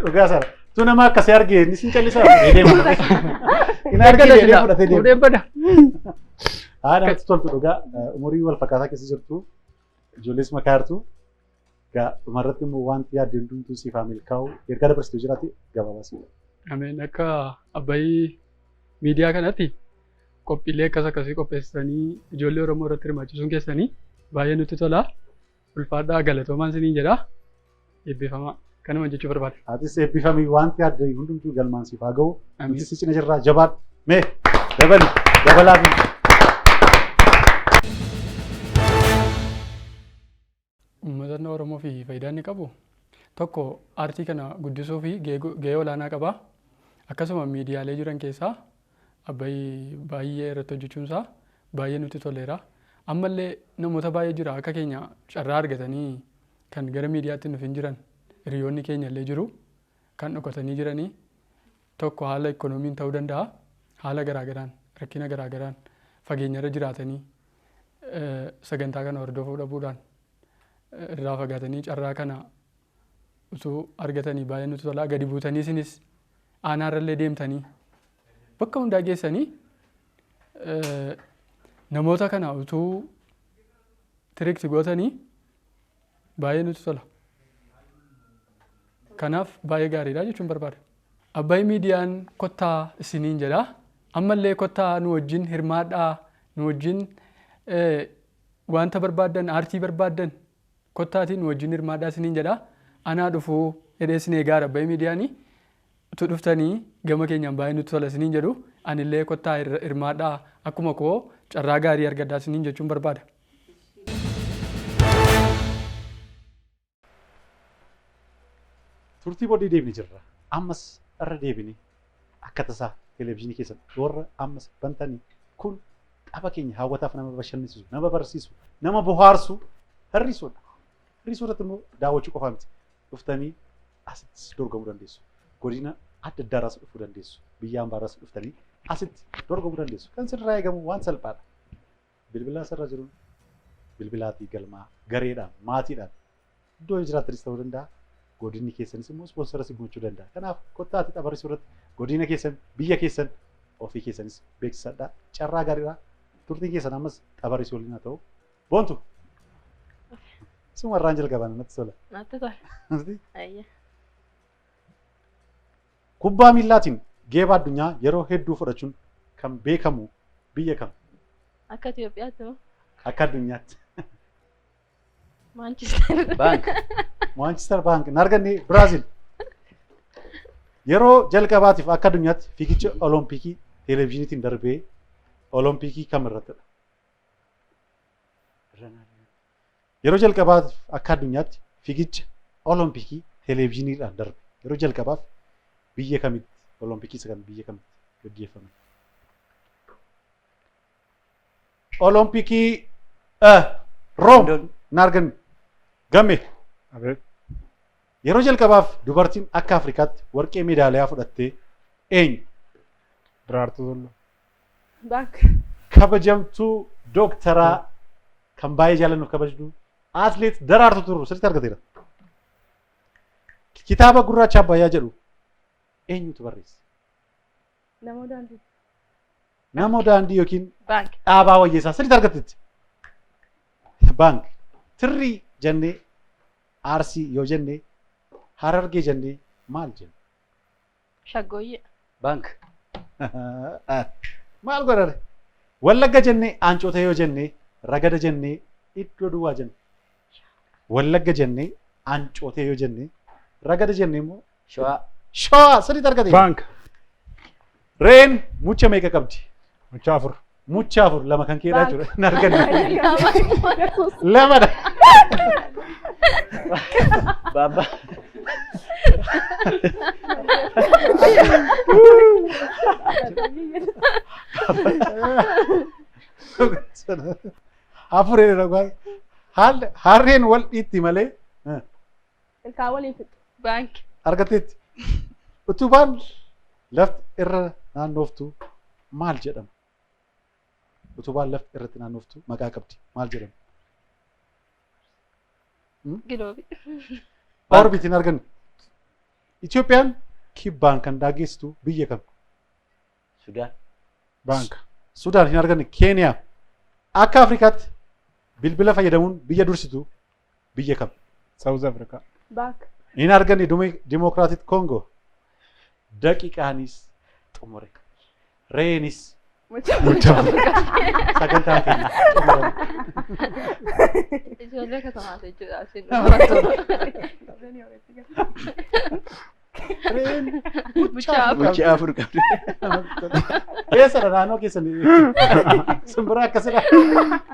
A: Dhugaa sana. Tu nama akkasii argee inni sin callisaa fudhatee deema. Hin argine jedhee fudhatee deema.
E: Fuudhee bada.
A: Haadha namatti toltu dhugaa umurii wal fakkaataa keessa jirtu ijoollees makaa jirtu. Egaa dhumarratti immoo wanti yaadde hundumtuu siif haa milkaa'u ergaa dabarsitee jiraate gabaabaa siif.
E: Ameen akka abbayii miidiyaa kanatti qophiilee akkas akkasii qopheessanii ijoollee Oromoo irratti hirmaachisuun keessanii baay'ee nutti tola. Ulfaadhaa galatoomaan isiniin jedha. Eebbifamaa. Kanuma jechuu barbaada.
A: Atis eebbifamii wanti yaadde hundumtuu galmaan siif haa ga'u. Nuti si cina jirraa jabaadhu. Mee dabali dabalaa fi.
E: Uummatni Oromoo fi faayidaa inni qabu tokko aartii kana guddisuu fi gahee olaanaa qaba. Akkasuma miidiyaalee jiran keessaa Abbayii baay'ee irratti hojjechuun isaa baay'ee nutti toleera. Ammallee namoota baay'ee jira akka keenya carraa argatanii kan gara miidiyaatti nuuf hin jiran hiriyoonni keenya illee jiru kan dhokatanii jiranii tokko haala ikoonomiin ta'uu danda'a haala garaagaraan rakkina garaagaraan fageenyarra jiraatanii sagantaa kana hordofuu dhabuudhaan irraa fagaatanii carraa kana utuu argatanii baay'ee nutti tola gadi buutanii isinis aanaarrallee deemtanii bakka hundaa geessanii namoota kana utuu tiriikti gootanii baay'ee nutti tola. Kanaaf baay'ee gaariidha jechuun barbaada. Abbaay miidiyaan kottaa isiniin jedha. Ammallee kottaa nu wajjin hirmaadhaa nu wajjin wanta barbaaddan aartii barbaaddan kottaatiin nu wajjin hirmaadhaa isiniin jedha. Anaa dhufuu jedhee isin eegaara Abbaay miidiyaanii. Utuu dhuftanii gama keenyaan baay'ee nutti tola isiniin jedhu anillee kottaa hirmaadhaa akkuma koo carraa gaarii argadhaa isiniin jechuun barbaada.
A: Turtii booddee deebine jirra. Ammas irra deebine akka tasaa televezyiinii keessan warra ammas bantanii kun Tapha keenya hawwataaf nama bashannansiisu, nama barsiisu, nama bohaarsu hir'isuudha. Hir'isuu irratti immoo daawwachuu qofaa miti. Dhuftanii asittis dorgomuu dandeessu. Godina adda addaarraas dhufuu dandeessu. Biyya hambaarraas dhuftanii asitti dorgomuu dandeessu. Kan sirraa eegamu waan salphaadha. Bilbila asirra jiruun bilbilaatii galmaa gareedhaan maatiidhaan iddoo jiraattanis ta'uu danda'a. Godinni keessanis immoo ispoonsara si gochuu danda'a. Kanaaf kottaatti tapha hir'isuu irratti godina keessan biyya keessan ofii keessanis beeksisadhaa. Carraa gaariidha. Turtiin keessan ammas tapha hir'isuu waliin haa ta'u. Boontu. Suma irraan jalqaban natti tola.
C: Natti tola. Ayya.
A: Kubbaa miillaatiin geeba addunyaa yeroo hedduu fudhachuun kan beekamu biyya kam?
C: Akka Itoophiyaatti moo?
A: Akka addunyaatti.
C: Maanchister.
B: Baank.
A: Manchester Bank hin arganne Biraazil. Yeroo jalqabaatiif akka addunyaatti fiigicha Olompikii televezyiiniitiin darbee Olompikii kam irrattidha? Yeroo jalqabaatiif akka addunyaatti fiigicha Olompikii televezyiiniidhaan darbe. Yeroo jalqabaaf biyya kamitti Olompikii isa kam biyya kamitti gaggeeffame? Olompikii Room hin arganne. Gamme.
G: Abeet.
A: Yeroo jalqabaaf dubartiin akka Afrikaatti warqee meedaaliyaa fudhattee eenyu?
G: Daraartuu Tulluu.
C: Baank.
A: Kabajamtuu dooktaraa kan baay'ee jaallannuuf kabajnu atleet Daraartuu Tulluu sirriitti argateera. Kitaaba Gurraacha Abbayyaa jedhu eenyutu barreesse?
C: Namoo daandii.
A: Namoo Daandii yookiin
C: Baank.
A: Dhaabaa Wayyeessaa sirriitti argatteetti. Baank. Tirrii jennee Arsii yoo jenne Harargee jennee maal jenna?
C: Shaggooyyee.
B: Baank.
A: Maal godhare? Wallagga jennee aancoota yoo jennee ragada jennee iddoo duwwaa jenne. Wallagga jennee aancoota yoo jennee ragada jennee immoo
B: Shawaa.
A: Shawaa sirriitti argate.
G: Baank.
A: Re'een mucha meeqa qabdi?
G: Mucha afur.
A: Mucha afur lama kan keedhaa
C: Baank.
A: jechuudha. Hin arganne. Lamadha.
B: Baabaa.
A: Afur jedhee Harreen wal dhiitti malee
C: Ilkaan waliin fixu. Baank.
A: argatteetti. Utubaan lafti irra naannooftu maal jedhama? Utubaan lafti irratti naannooftu maqaa qabdi. Maal jedhama?
C: Giloobii.
A: Orbiitiin arganne. Itoophiyaan kibbaan kan daangeessitu biyya kam?
B: Sudaan.
G: Baank.
A: Sudaan hin arganne. Keeniyaa. Akka Afrikaatti bilbila fayyadamuun biyya dursitu biyya kam?
G: South Africa.
C: Baank.
A: Hin arganne Dimokiraatik Koongoo. Daqiiqaanis xumure. Re'eenis
C: Mucha.
A: sagantaan keenya xumurame.
C: Ijoollee katamaati jechuudha. Asiin
A: Re'een
C: Mucha afur.
B: Mucha afur qabdi.
A: Eessadha naannoo keessan simbira akkasidha.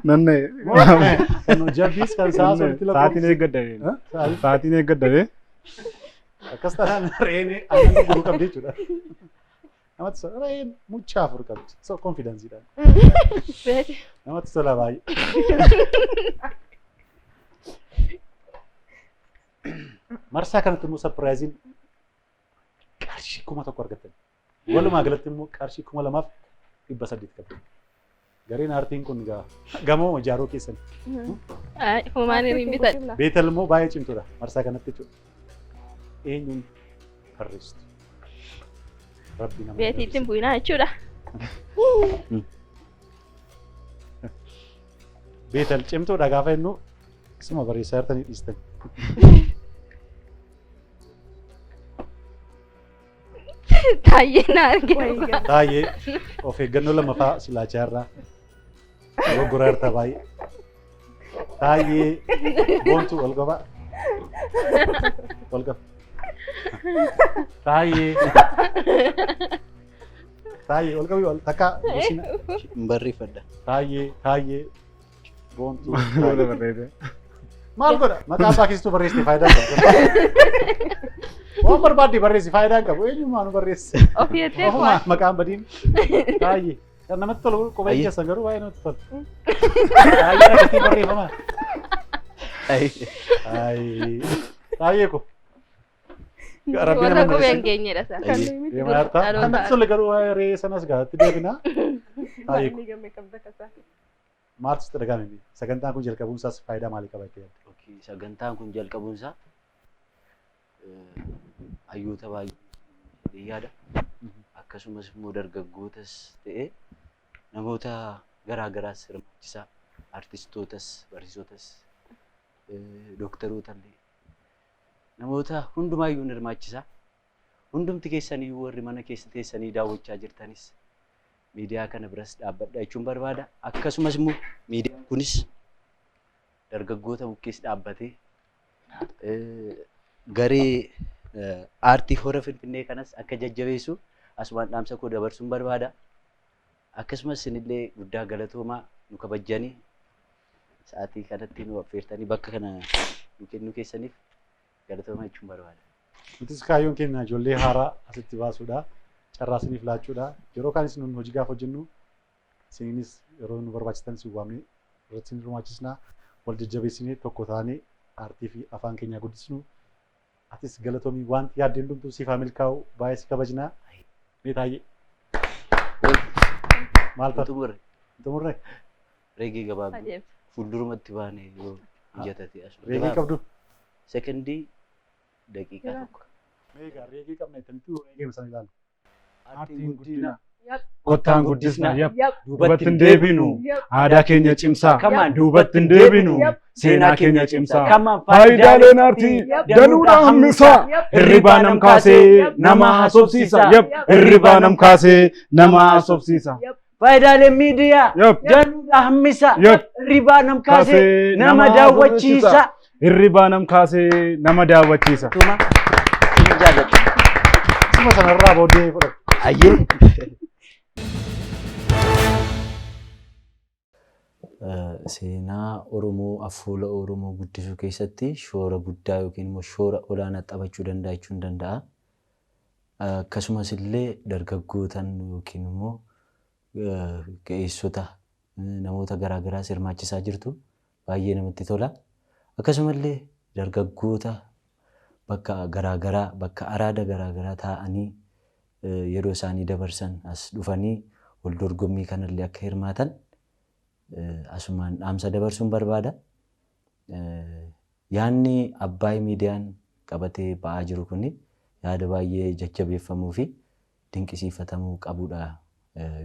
G: Nanne.
A: Kan jabbiis kan sa'a sonitti
G: Sa'aatiin
A: lakkoofsi.
G: eeggadda. Sa'aatiin eeggadda.
A: Akkas taanaan re'een aannan gurguruu qabdi jechuudha. Namatti tola re'een mucha afur qabdi. So confidenceidhaan.
C: Beeti.
A: Namatti tola baay'ee. Marsaa kanatti immoo surpriseiin qarshii 1000 argattan. Walumaa galatti immoo qarshii 2800 qabdi. Gareen aartiin kun egaa gamoo ijaaruu keessan.
C: Humaan hin bitadha.
A: Beetal immoo baay'ee cimtuudha marsaa kanatti jechuudha. Eenyuun tarreessitu? Rabbi nama
C: Beetiitti hin bu'inaa jechuudha.
A: Beetal cimtuudha gaafa jennu isuma barreessaa jirtanii dhiistan.
C: Taayyee na arge.
A: Taayyee of eeggannoo lammaffaa silaachaa irraa dogoggoraa jirta baay'ee. Taayyee boontuu ol qaba. Ol qaba. Taayyee. Taayyee ol qabi ol takka gorsina.
B: Hin barreeffadha.
A: Taayyee taayyee boontuu.
G: Fuula barreesse.
A: Maal godha? Maqaa abbaa keessattuu barreessite faayidaa hin qabu. Waan barbaadde barreessi faayidaa hin qabu. Eenyummaa nu barreesse.
C: Ofii jettee
A: Ofuma maqaan badiin. Taayyee. Kan namatti tolu kopheen
B: Ayyee.
A: keessan garuu baay'ee namatti tola. Baay'ee akkasitti barreeffama. Ayi. Baay'ee ko. Rabbi
C: Warra
A: nama
C: kophee
A: hin
C: hin geenyedha isaa.
A: Deemaa jirta.
C: Dhaloota
A: Kan namatti tolu garuu waa'ee re'ee sanas gaatti deebina. Baay'ee ko. Maaltu sitti dhagahame? Sagantaan kun jalqabuun isaas faayidaa maalii qaba jettee yaadda?
B: Okay, sagantaan kun jalqabuun isaa hayyoota baay'ee jedhee yaada. Akkasumas immoo dargaggootas ta'ee namoota garaa garaas hirmaachisaa, artistootas, barsiisotas, dooktaroota illee namoota hundumaayyuu ni hirmaachisaa. Hundumti keessaniyyuu warri mana keessa teessanii daawwachaa jirtanis miidiyaa kana biras dhaabbadha jechuun barbaada. Akkasumas immoo miidiyaan kunis dargaggoota bukkees dhaabbatee garee aartii hora Finfinnee kanas akka jajjabeessu asumaan dhaamsa koo dabarsuun barbaada. Akkasumas isinillee guddaa galatoomaa nu kabajjanii sa'aatii kanatti nu affeertanii bakka kana nu kennuu keessaniif galatoomaa jechuun barbaada.
A: Nutis kaayyoon keenya ijoollee haaraa asitti baasuudha. Carraa isiniif laachuudha. Yeroo kaanis nun hojii gaafa hojjennu isiniinis yeroo nu barbaachisan isin waamnee irratti isin hirmaachisna. Wal jajjabeessinee tokko taanee aartii fi afaan keenya guddisnu. Atis galatoomii wanti yaaddeen hundumtuu siif haa milkaa'u baay'ee si kabajnaa. Mee taa'ee. Maal ta'a?
B: Xumurre
A: Xumurre
B: reegee gabaabduu
C: Adeemsa.
B: fuuldurumatti baane yoo mijatate asuma.
A: reegee qabdu.
B: Sekondii daqiiqaa tokko.
A: Mee egaa reegee qabna jettanitti reegee sana ilaalu.
G: Aartiin guddina.
C: Yap.
G: Kottaan guddisna. Yap.
C: Yap.
G: Duubatti hin deebinu.
C: Yap.
G: Aadaa keenya cimsaa.
B: Kamaan
G: Duubatti hin deebinu.
C: Yap.
G: Seenaa keenya cimsaa.
B: Kamaan
G: Faayidaaleen aartii
C: Yap.
G: danuudha hammisaa.
C: Yap.
G: Hirribaa nam kaasee nama haasofsiisa. Yap. Hirribaa nam kaasee nama haasofsiisa.
B: Faayidaaleen miidiyaa
G: Yap.
B: danuudha hammisaa.
G: Yap.
B: Hirribaa nam kaasee
G: Kaasee
B: nama daawwachiisa.
G: Hirribaa nam kaasee nama daawwachiisa.
B: Tuma isin jaalladha.
A: Suma sanarraa booddee fudhatu.
B: Ayyee. Seenaa Oromoo afoola Oromoo guddisuu keessatti shoora guddaa yookiin immoo shoora olaanaa taphachuu danda'a jechuun danda'a. Akkasumas illee dargaggootan yookiin immoo ga'eessota namoota garaa garaas hirmaachisaa jirtu baay'ee namatti tola. Akkasumallee dargaggoota bakka garaa garaa bakka araada garaa garaa taa'anii yeroo isaanii dabarsan as dhufanii wal dorgommii kanallee akka hirmaatan asumaan dhaamsa dabarsuun barbaada. Yaadni Abbaay miidiyaan qabatee ba'aa jiru kuni yaada baay'ee jajjabeeffamuu fi dinqisiifatamuu qabudha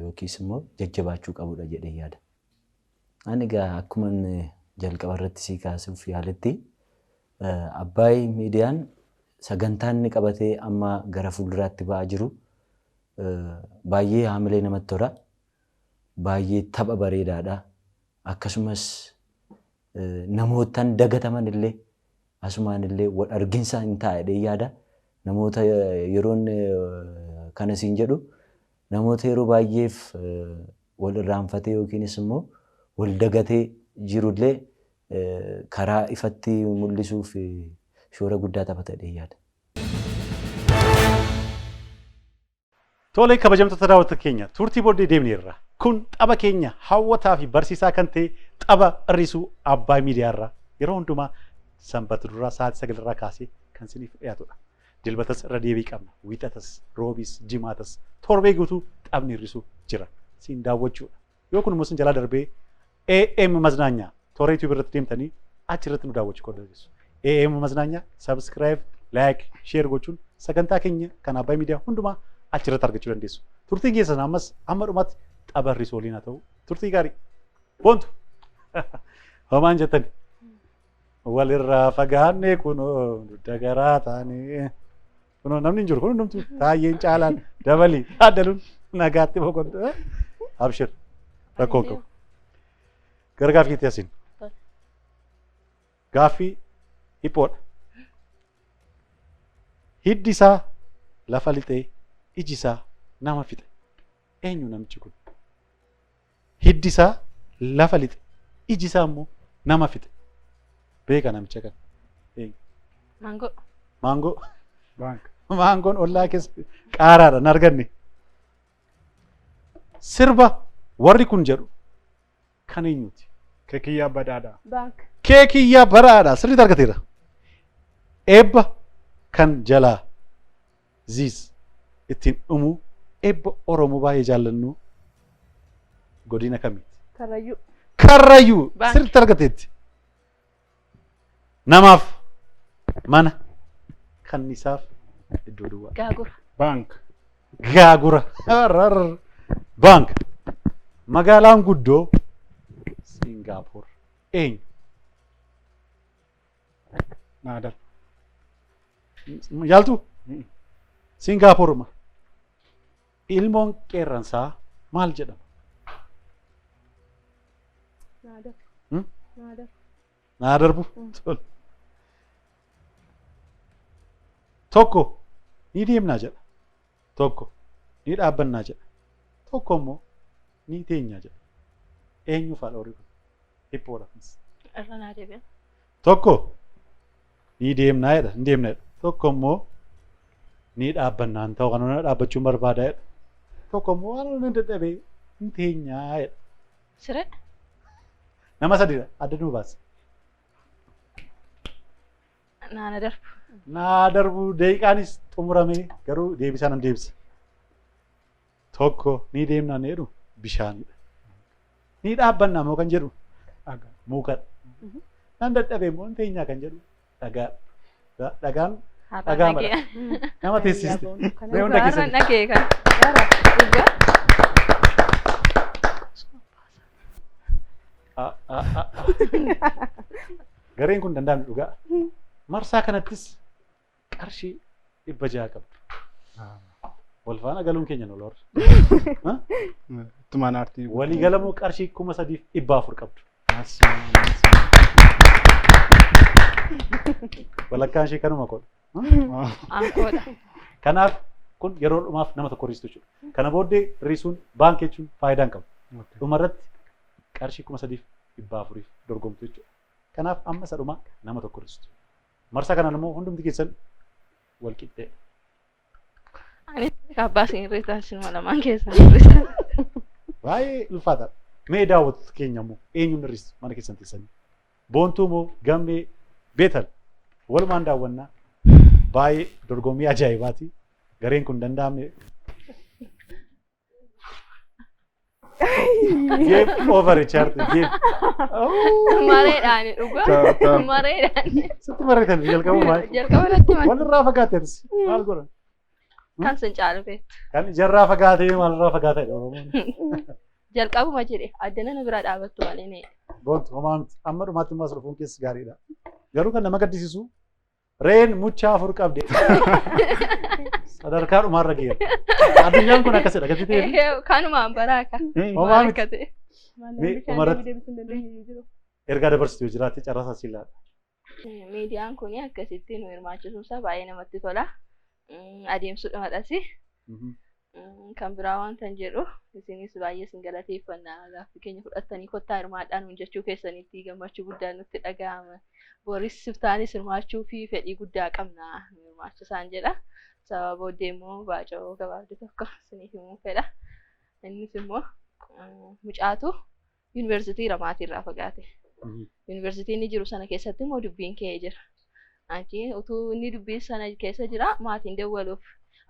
B: yookiis immoo jajjabaachuu qabudha jedhee yaada. Ani egaa akkuma jalqaba irratti sii kaasuuf yaaletti Abbaay miidiyaan sagantaan inni qabatee amma gara fuulduraatti ba'aa jiru baay'ee haamilee namatti tola. Baay'ee tapha bareedaadha. Akkasumas namootaan dagataman illee asumaan illee wal arginsa hin ta'a jedhee yaada. Namoota yeroon kana siin jedhu namoota yeroo baay'eef wal irraanfatee yookiinis immoo wal dagatee jirullee karaa ifatti mul'isuuf shoora guddaa taphata jedhee yaada.
A: Tolee kabajamtoota daawwattoota keenya turtii booddee deemneerra. Kun tapha keenya hawwataa fi barsiisaa kan ta'e tapha hir'isuu Abbaay miidiyaarraa yeroo hundumaa sanbata duraa sa'aatii 9 kaasee kan isiniif dhiyaatudha. Dilbatas irra deebii qabna. Wiixatas, roobiis, jimaatas torbee guutuu taphni hir'isuu jira. Siin daawwachuudha. Yoo kun immoo isin jalaa darbee AM Maznaanyaa toora YouTube irratti deemtanii achi irratti nu daawwachuu kan dandeessu. AM Maznaanyaa subscribe, like, share gochuun sagantaa keenya kan Abbaay miidiyaa hundumaa achirratti argachuu dandeessu. Turtiin keessan ammas amma dhumaatti tapha hir'isuu waliin haa ta'u. Turtii gaarii. Boontu. Homaan jettani. Walirraa fagaanne kunoo dugda garaa taane. Kunoo namni hin jiru kun hundumtuu taayyeen caalaan dabalii addaluun nagaatti boqotu. Abshir rakkoo hin qabu. Gara gaaffiitti asiin. Gaaffii dhiphoodha. Hiddi isaa lafa lixee iji isaa nama fixe. Eenyu namichi kun? Hiddi isaa lafa lixe iji isaa immoo nama fixe. Beeka namicha kana. Eenyu?
C: Maangoo.
A: Maangoo.
G: Baank.
A: Maangoon ollaa keessa qaaraadha hin arganne. Sirba Warri kun jedhu kan eenyuti?
G: Keekiyyaa Badhaadhaa.
C: Baank.
A: Keekiyyaa Badhaadhaa sirriitti argateera. Eebba kan jalaa ziis ittiin dhumu eebba Oromoo baay'ee jaallannu godina kamiiti?
C: Karrayyuu.
A: Karrayyuu
H: Baank.
A: sirriitti argateetti. Namaaf mana kanniisaaf iddoo duwwaa.
H: Gaagura.
G: Baank.
A: Gaagura. Baank. Magaalaan guddoo Siingaappoor eenyu?
G: Naadar.
A: Yaaltu? Siingaappoor ma? Ilmoon qeerransaa maal jedhama?
C: Naadar.
A: Hmm?
C: Naadar.
A: Naa darbu. Tole. Tokko ni deemnaa jedha. Tokko ni dhaabbannaa jedha. Tokko immoo ni teenyaa jedha. Eenyu faadha warri kun? Hippoodha.
H: Irra naa deebi'a.
A: Tokko ni deemnaa jedha. Ni deemna jedha. Tokko immoo ni dhaabbannaa hin ta'u kan dhaabbachuun barbaada jedha. Tokko immoo waan inni dadhabee ni teenyaa jedha.
H: Siree.
A: Nama sadiidha. Adda nuu baasa.
H: Naana darbu.
A: Naa darbu daqiiqaanis xumurame garuu deebisaa nan deebisa. Tokko ni deemnaa ni jedhu bishaanidha. Ni dhaabbannaa moo kan jedhu
G: Dhagaa.
A: mukadha. Nan dadhabee immoo ni teenyaa kan jedhu dhagaadha. Dhagaan
H: Har'a
A: dhagaa
H: dhagee.
A: mala. Nama teessiste. Mee hunda
H: Har'a
A: keessatti.
H: dhagee kan. Dhugaa.
A: Gareen kun danda'amni dhugaa. Marsaa kanattis qarshii 600 qabdu. Wal faana galuun keenya nu loorra.
G: Ittumaan aartii.
A: Walii galamuu qarshii 3,400 qabdu. Walakkaan ishee kanuma godha.
H: Aankoodha.
A: Kanaaf kun yeroo dhumaaf nama tokko riistu jechuudha. Kana booddee riisuun baankii jechuun faayidaa hin qabu. Dhumarratti qarshii 3,400 dorgomtu jechuudha. Kanaaf amma isa dhumaa nama tokko riistu. Marsaa kanaan immoo hundumti keessan wal qixxee.
H: Anis abbaa isin irreessaa isinuma lamaan keessan irreessaa.
A: Baay'ee ulfaataadha. Mee daawwattoota keenya immoo eenyuun hir'istu mana keessan teessanii? Boontuu moo Gammee Beetal? Walumaan daawwannaa baay'ee dorgommii ajaa'ibaati. Gareen kun danda'amne. Game over Richard. Game.
H: Mareedhaani dhugaa. Mareedhaani.
A: Sitti mareetan jalqabu maal?
H: Jalqaba irratti maal?
A: Walirraa fagaateetis maal godhan?
H: Kan sin caalu beektu.
A: Kan ijarraa fagaatee maalirraa fagaatedha Oromoon.
H: Jalqabuma jedhe addana na bira dhaabattu malee nee.
A: Boontu homaa miti. Amma dhumaatti immoo as dhufuun keessi gaariidha. Garuu kan nama gaddisiisu re'een muchaa afur qabdi. Sadarkaa dhumaarra geera. Addunyaan kun akkasidha. Gadi ta'e.
H: Kanumaan baraaka.
A: Homaa miti.
H: Akka ta'e.
A: Mee dhumarratti ergaa dabarsitu yoo jiraatte carraa isaa laata.
H: Miidiyaan kun akkasitti nu hirmaachisuun isaa baay'ee namatti tola. Adeemsuudhumadhas. Kan biraa wanta hin jedhu isinis baay'ee isin galateeffanna gaaffii keenya fudhattanii kottaa hirmaadhaan hojjechuu keessanitti gammachuu guddaan nutti dhaga'ama. Boris siftaanis hirmaachuu fi fedhii guddaa qabna nu hirmaachisaan jedha. Sababa booddee immoo baacoo gabaabduu tokko isiniif himuu fedha. Innis immoo mucaatu yuunivarsiitii Ramaatiirraa fagaate. Yuunivarsiitii inni jiru sana keessatti immoo dubbiin ka'ee jira. Achi utuu inni dubbii sana keessa jira maatiin dawwaluuf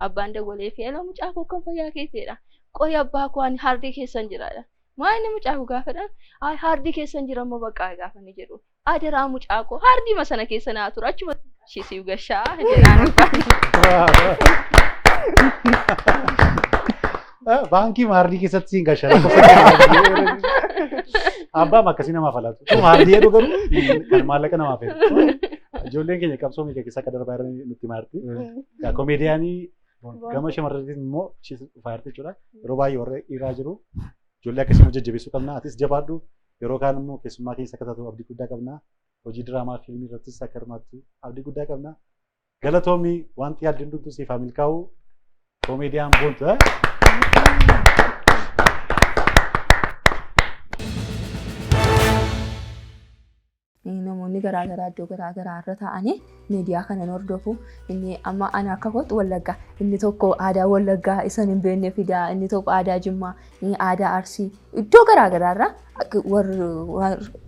H: abbaan dawwalee fi eloo mucaa koo kan fayyaa keetiidha. Qoyi abbaa koo ani haardii keessan jiraadha. Maa inni mucaa koo gaafadha? Ay haardii keessan jira immoo bakka gaafa inni jedhu. Adaraa mucaa koo haardiima sana keessa naa tura achuma ishii gashaa jedhaan abbaan.
A: Baankii maardii keessatti siin gashaa. Abbaan akkasii namaaf alaatu. Maardii jedhu garuu kan maallaqa namaaf jedhu. Ijoolleen keenya qabsoo meeqa keessa akka darbaa jiran nutti maarti. Komeediyaanii gama shamarraniitiin immoo ishee dhufaa jirti jechuudha. Yeroo baay'ee warra dhiiraa jiru. Ijoollee akkasii immoo jajjabeessuu qabna. Atis jabaadhu. Yeroo kaan immoo keessummaa keessa akka taatu abdii guddaa qabna. Hojii diraamaa fiilmii irrattis akka hirmaattu abdii guddaa qabna. Galatoomii wanti yaadde hundumtuu siif haa milkaa'u. Komeediyaan Boontu.
H: Namoonni garaagaraa iddoo garaagaraa irra taa'anii miidiyaa kana ni hordofu. Inni amma ana akka kootti Wallaggaa, inni tokko aadaa Wallaggaa isa hin beekne fidaa, inni tokko aadaa Jimmaa, inni aadaa Arsii, iddoo garaagaraa irraa warri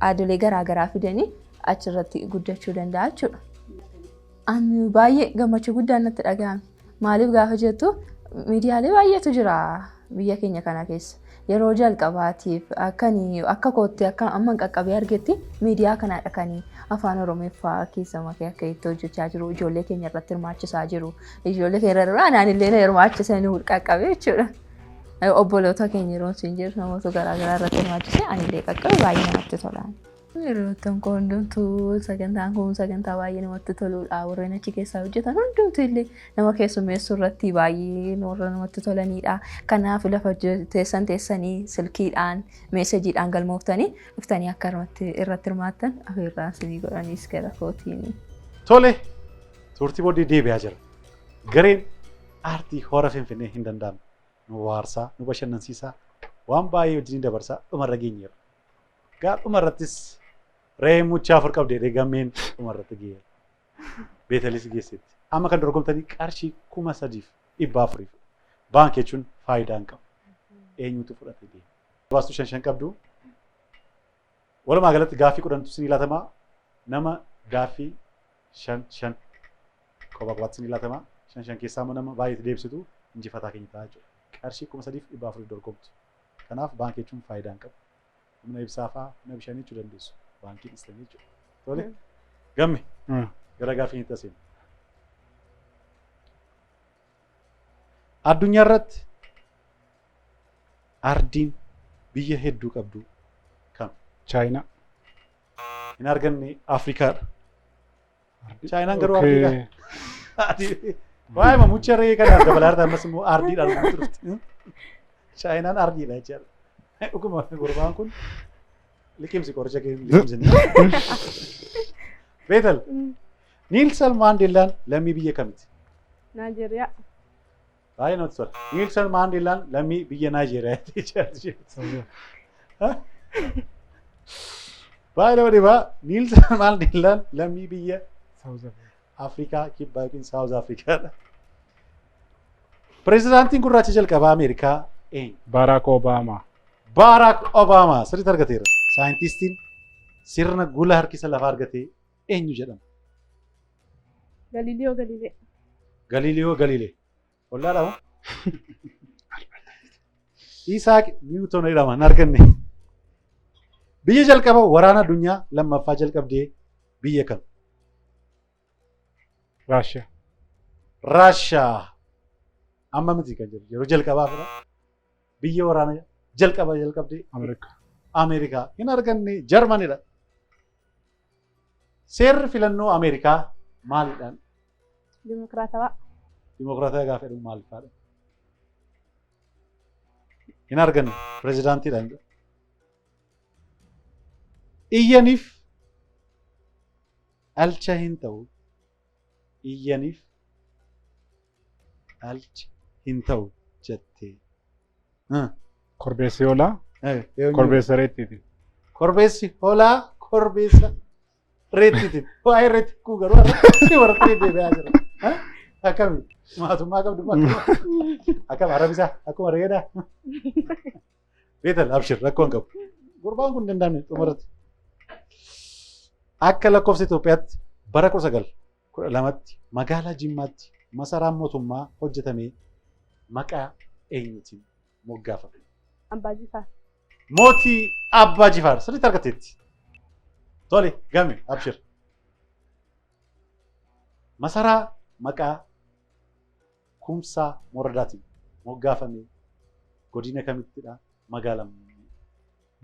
H: aadolee garaagaraa fidanii achirratti guddachuu danda'a jechuudha. Ani baay'ee gammachuu guddaan natti dhaga'ame. Maaliif gaafa jettu, miidiyaalee baay'eetu jira biyya keenya kana keessa. Yeroo jalqabaatiif akka kootti, akka amma qaqqabee argetti, miidiyaa kanadha kan afaan Oromeeffaa keessa makee akka itti hojjechaa jiru, ijoollee keenya irratti hirmaachisaa jiru. Ijoollee keenya irra anaan illee na hirmaachisanii qaqqabe jechuudha. Obboloota keenya yeroo isin jiru namoota garaagaraa irratti hirmaachisee anillee qaqqabe, baay'ee namatti tola. Hiriyoottan koo hundumtuu sagantaan kun sagantaa baay'ee namatti toludha. Warreen achi keessaa hojjetan hundumtuu illee nama keessummeessuu irratti baay'ee warra namatti tolanidha. Kanaaf lafa teessan teessanii silkiidhaan, meesejiidhaan galmooftanii dhuftanii akka irratti hirmaattan afeerraa isinii godhaniis gara kootiin.
A: Tole, turtii booddee deebi'aa jira. Gareen aartii Hora Finfinnee hin danda'amne. Nu waarsaa, nu bashannansiisaa, waan baay'ee wajjin dabarsaa dhumarra geenyeera. Gaa dhumarrattis re'een muchaa afur qabdee gammeen dhumarratti geera. Beetalis geessetti. Amma kan dorgomtanii qarshii 3,400. Baankii jechuun faayidaa hin qabu. Eenyutu fudhate deema? Baastuu shan shan qabdu. Walumaa galatti gaaffii 10tu isinii laatamaa. Nama gaaffii shan shan kophaa kophaatti isinii laatamaa. Shan shan keessaa immoo nama baay'eetti deebisitu injifataa keenya ta'a jechuudha. Qarshii 3,400 dorgomtu. Kanaaf baankii jechuun faayidaa hin qabu. Humna ibsaa fa'aa, humna bishaanii jechuu dandeessu. Baankii dhiistanii jechuudha. Tole, gamme gara gaaffii itti aseenu. Addunyaa irratti ardiin biyya hedduu qabdu kam?
G: Chaayinaa.
A: Hin arganne, Afrikaadha. Chaayinaan garuu ardiidha. Waa'ee mucha re'ee kanaaf dabalaa jirta, ammas immoo ardiidhaan nutti dhufti. Chaayinaan ardiidha jechaadha. Dhuguma gurbaan kun liqimsi, qoricha kee liqimsi. Beetal. Niilsan Maandeellaan lammii biyya kamiti?
C: Naajeeriyaa.
A: Baay'ee namatti tola. Niilsan Maandeellaan lammii biyya Naajeeriyaati jechaadha. Baay'ee nama dhibaa. Niilsan Maandeellaan lammii biyya Afrikaa Kibbaa yookiin South Afrikaadha. Pireezidaantiin gurraacha jalqabaa Ameerikaa eenyu?
G: Barack Obama.
A: Barack Obama sirriitti argateera. Saayintistiin sirna gula harkisa lafaa argate eenyu jedhama?
C: Galiiliyoo Galiilee.
A: Galiiliyoo Galiilee. Ollaadha moo? Isaak Niwuton jedhama, hin arganne. Biyya jalqaba waraana addunyaa lammaffaa jalqabdee biyya kam?
G: Raashiyaa.
A: Raashiyaa. Amma miti kan jiru yeroo jalqabaa fira. Biyya waraana jalqaba jalqabdee?
G: Ameerikaa.
A: Ameerikaa. Hin arganne, Jarmanidha. Seerri filannoo Ameerikaa maalidhaan?
C: Dimokiraatawaa.
A: Dimokiraatawaa gaafa jedhamu maal fa'aadha? Hin arganne, pirezidaantiidhaan. Iyyaniif dhalcha hin ta'u. Iyyaniif dhalcha hin ta'u jettee.
G: Korbeessi hoolaa. Korbeessa reettiiti.
A: Korbeessi hoolaa korbeessa reettiiti. Waa'ee reetti kuu garuu har'a warra deebi'aa jira. Akkami? Maatummaa qabdu akkam arabisaa akkuma reedaa. Beetal, abshir, rakkoo hin qabu. Gurbaan kun hin danda'amne dhumarratti. Akka lakkoofsa Itoophiyaatti bara 1912tti magaalaa Jimmaatti masaraan mootummaa hojjetamee maqaa eenyuutiin moggaafame?
C: Abbaa Jifaar.
A: Mootii Abbaa Jifaar sirriitti argateetti. Tole, game, abshir. Masaraa maqaa Kumsaa Moradaatiin moggaafame godina kamittidha? Magaalaa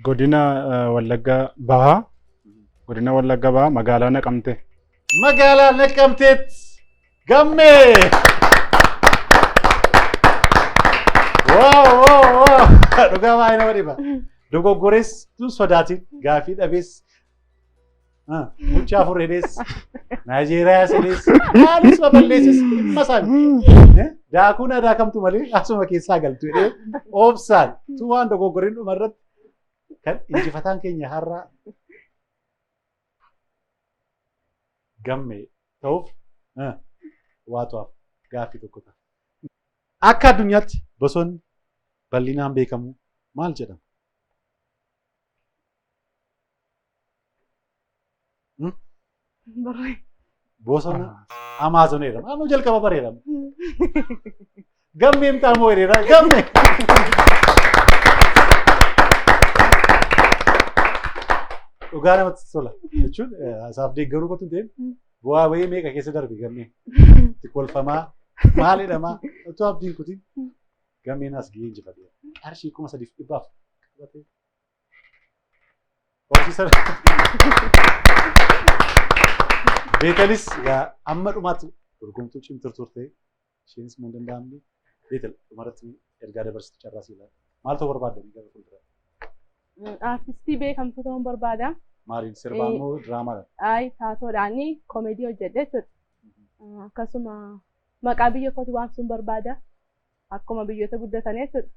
G: Godina Wallagga Bahaa. Godina Wallagga Bahaa, magaalaa Naqamtee.
A: Magaalaa Naqamteetti, gammee! Wow, wow, wow! Dhugaa baay'ee nama dhiba. Dogoggorees tun sodaatiin gaafii dhabees, muchaa afur hedhees, Naayijeeriyaa sedhees, maalis babal'eessis dhimma isaanii. Daakuun aadaa kamtu malee asuma keessaa galtu jedhee obsaan tu waan dogoggoriin dhuma irratti kan injifataan keenya har'a Gammee ta'uuf waatu hafa gaaffii tokko ta'a. Akka addunyaatti bosonni bal'inaan beekamu maal jedhama? Bosona Amaazon jedhama. Anuu jalqaba bareedama. Gammeen xaamoo hiriira. Gammee! Dhugaa namatti tola jechuun isaaf deeggaruu qotu hin ta'in bu'aa bahii meeqa keessa darbe gammeen. Itti kolfamaa maal jedhamaa utuu abdiin kutin gammeen as gahee injifateera. Qarshii 3,400 qabatee. Horsiisa Beetelis egaa amma dhumaatti dorgomtuu cimtuu turte. Isheenis immoo hin danda'amne. Beetel dhumarratti ergaa dabarsitu carraa sii laata. Maal ta'uu barbaadda gara fuulduraatti?
C: Artistii beekamtuu ta'uun barbaada.
A: Maaliin sirbaan moo diraamaadhaan?
C: Ayi taatoodhaan koomedii hojjedhe jechuudha. Akkasuma maqaa biyya kootii waamsuun barbaada. Akkuma biyyoota guddatanii jechuudha.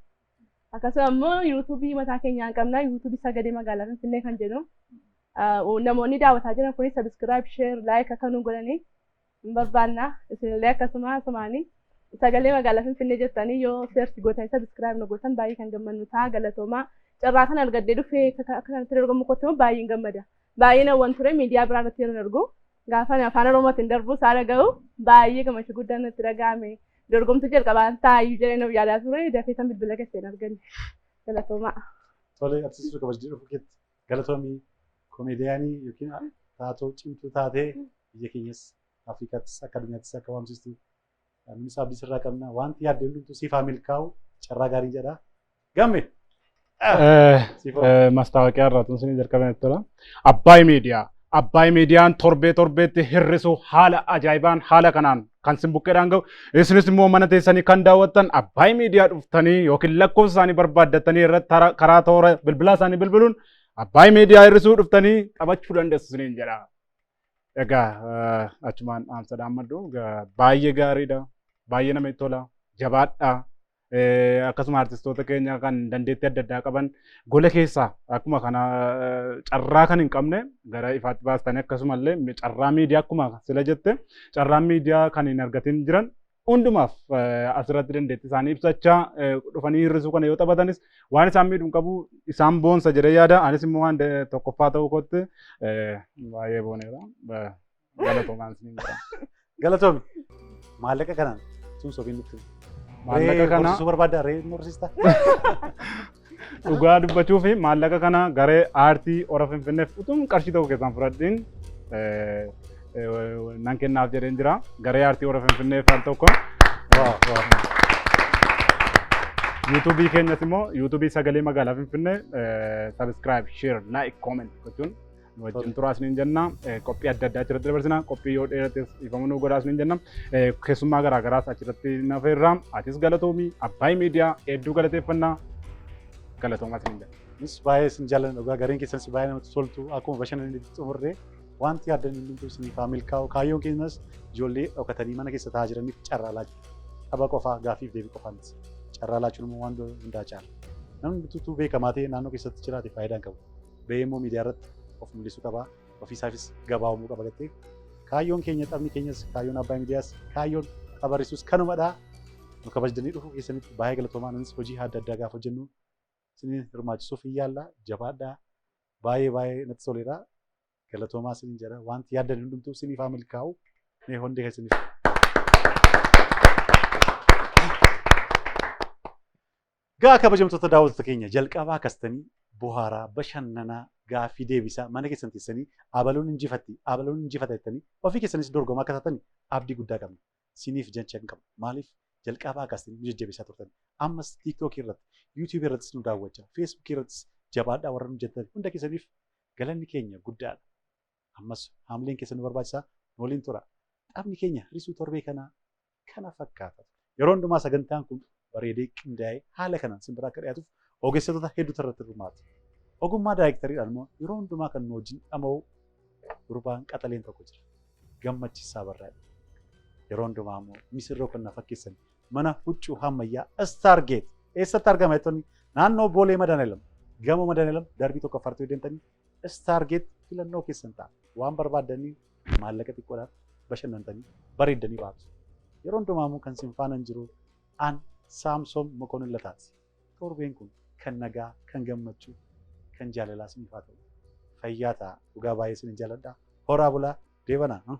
C: Akkasuma immoo yuutuubii mataa keenyaan qabna. Yuutuubii sagalee magaalaa Finfinnee kan jedhu. Namoonni daawwataa jiran kunis subscribe, share, like akka nu godhanii hin barbaanna. Isinillee akkasuma asumaanii sagalee magaalaa Finfinnee jettanii yoo search gootanii subscribe nu gootan baay'ee kan gammannu ta'a. Galatoomaa. Carraa kana argadhee dhufee akka kanatti dorgomuu kootti immoo baay'een gammada. Baay'ee hawwan ture miidiyaa biraa irratti yeroo argu. Gaafa afaan Oromootiin darbu isaa dhaga'u baay'ee gammachuu guddaan natti dhaga'ame. Dorgomtuu jalqabaan taa'ayyuu jedhee of yaadaa ture dafee tan bilbila keessee hin arganne. Galatoomaa.
A: Tole artistii kabajjii dhufu keetti galatoomii komeediyaanii yookiin taatoo cimtuu taatee biyya keenyas Afrikaattis akka addunyaattis akka waamsistu nunis abdii sirraa qabna. Wanti yaadde hundumtuu siif haa milkaa'u carraa gaarii jedha. Gamme!
G: Mastaawoqiyaa irraa tun isinii jalqaban tola. Abbaay Miidiyaa. Abbaay Miidiyaan torbee torbeetti hir'isu haala ajaa'ibaan haala kanaan kan sin buqqeedhaan gahu. Isinis immoo mana teessanii kan daawwattan Abbaay Miidiyaa dhuftanii yookiin lakkoofsa isaanii barbaaddatanii irratti karaa toora bilbilaa isaanii bilbiluun Abbaay Miidiyaa hir'isuu dhuftanii taphachuu dandeessu isiniin jedha. Egaa achumaan dhaamsa dhaammadhu baay'ee gaariidha. Baay'ee namatti tola. Jabaadhaa. Akkasuma artistoota keenya kan dandeettii adda addaa qaban gola keessaa akkuma kana carraa kan hin qabne gara ifaatti baastanii akkasumallee carraa miidiyaa akkuma sila jette carraa miidiyaa kan hin argatin jiran hundumaaf asirratti dandeettii isaanii ibsachaa dhufanii hir'isuu kana yoo taphatanis waan isaan miidhu hin qabu isaan boonsa jedhee yaada. Anis immoo waan tokkoffaa ta'uu kootti baay'ee booneera. Galatoomaan isiniin jedha.
A: Galatoomi. Maallaqa kanaan sun sobiin nutti.
G: Maallaqa kana
A: horsiisuu barbaadda re'ee horsiista.
G: Dhugaa dubbachuu fi maallaqa kana garee aartii hora Finfinneef utuun qarshii tokko keessaan fudhadhiin nan kennaaf jedheen jira. Garee aartii hora Finfinneef al tokko. Yuutuubii keenyas immoo yuutuubii sagalee magaalaa Finfinnee subscribe, share, like, comment gochuun nu wajjin turaa isiniin jenna. Qophii adda addaa achirratti dabarsina. Qophii yoo dheerates dhiifama nu godhaa isiniin jenna. Keessummaa garaa garaas achirratti nafeerra. Atis galatoomii Abbaay Miidiyaa hedduu galateeffannaa. Galatoomaa isiniin jenna.
A: Nus baay'ee isin jaallanna dhugaa gareen keessanis baay'ee namatti toltu akkuma bashannanatti xumurree wanti yaaddan hundumtuu isiniif haa milkaa'u kaayyoon keenyas ijoollee dhokatanii mana keessa taa'aa jiraniif carraa laachuu tapha qofaa gaaffiif deebii qofaa miti carraa laachuun immoo waan hundaa caala namni utuu beekamaa ta'e naannoo keessatti jiraate faayidaa hin qabu ba'ee immoo miidiyaa irratti of mul'isuu qaba ofiisaafis gabaa uumuu qaba gattee kaayyoon keenya taphni keenyas kaayyoon Abbaay Miidiyaas kaayyoon tapharrisuus kanumadha nu kabajdanii dhufuu keessanitti baay'ee galatoomaa nunis hojii adda addaa gaafa hojjennu isinin hirmaachisuuf hin yaalla jabaadhaa baay'ee baay'ee natti toleera galatoomaa isinin jedha wanti yaaddan hundumtuu isiniif haa milkaa'u mee hundi keessaniif. Gaa kabajamtoota daawwattoota keenya jalqabaa kastanii bohaaraa bashannanaa gaaffii deebisaa mana keessan teessanii abaluun injifatti abaluun injifata jettanii ofii keessanis dorgomaa akka taatan abdii guddaa qabna. Siniif jecha hin qabnu. Maaliif jalqabaa kaastanii nu jajjabeessaa turtan. Ammas tiiktookii irratti, yuutuubii irrattis nu daawwachaa, feesbuukii irrattis jabaadhaa warra nu jettan hunda keessaniif galanni keenya guddaadha. Ammas haamileen keessan nu barbaachisaa nu waliin tura. Taphni keenya risuu torbee kanaa kana fakkaata. Yeroo hundumaa sagantaan kun bareedee qindaa'ee haala kanaan simbira akka dhiyaatuuf ogeessota hedduutu irratti hirmaatu. Ogummaa daayirektariidhaan immoo yeroo hundumaa kan nu wajjin dhama'u gurbaan qaxaleen tokko jira. Gammachiisaa Barraadha. Yeroo hundumaa immoo misirroo kan na fakkeessan mana huccuu ammayyaa Stargate eessatti argama jettonni naannoo Boolee Madanelam gamoo Madanelam darbii tokko affartuu deemtanii Stargate filannoo keessan ta'a. Waan barbaaddanii Maallaqa xiqqoodhaan bashannantanii bareeddanii baatu. Yeroo hundumaa immoo kan isin faana jiru an Saamsoon Mokonnin Lataati. Torbeen kun kan nagaa, kan gammachuu, kan jaalalaa isiniif haa ta'u. Fayyaa ta'a. Dhugaa baay'ee isin jaaladha. Horaa bulaa. Deebanaa.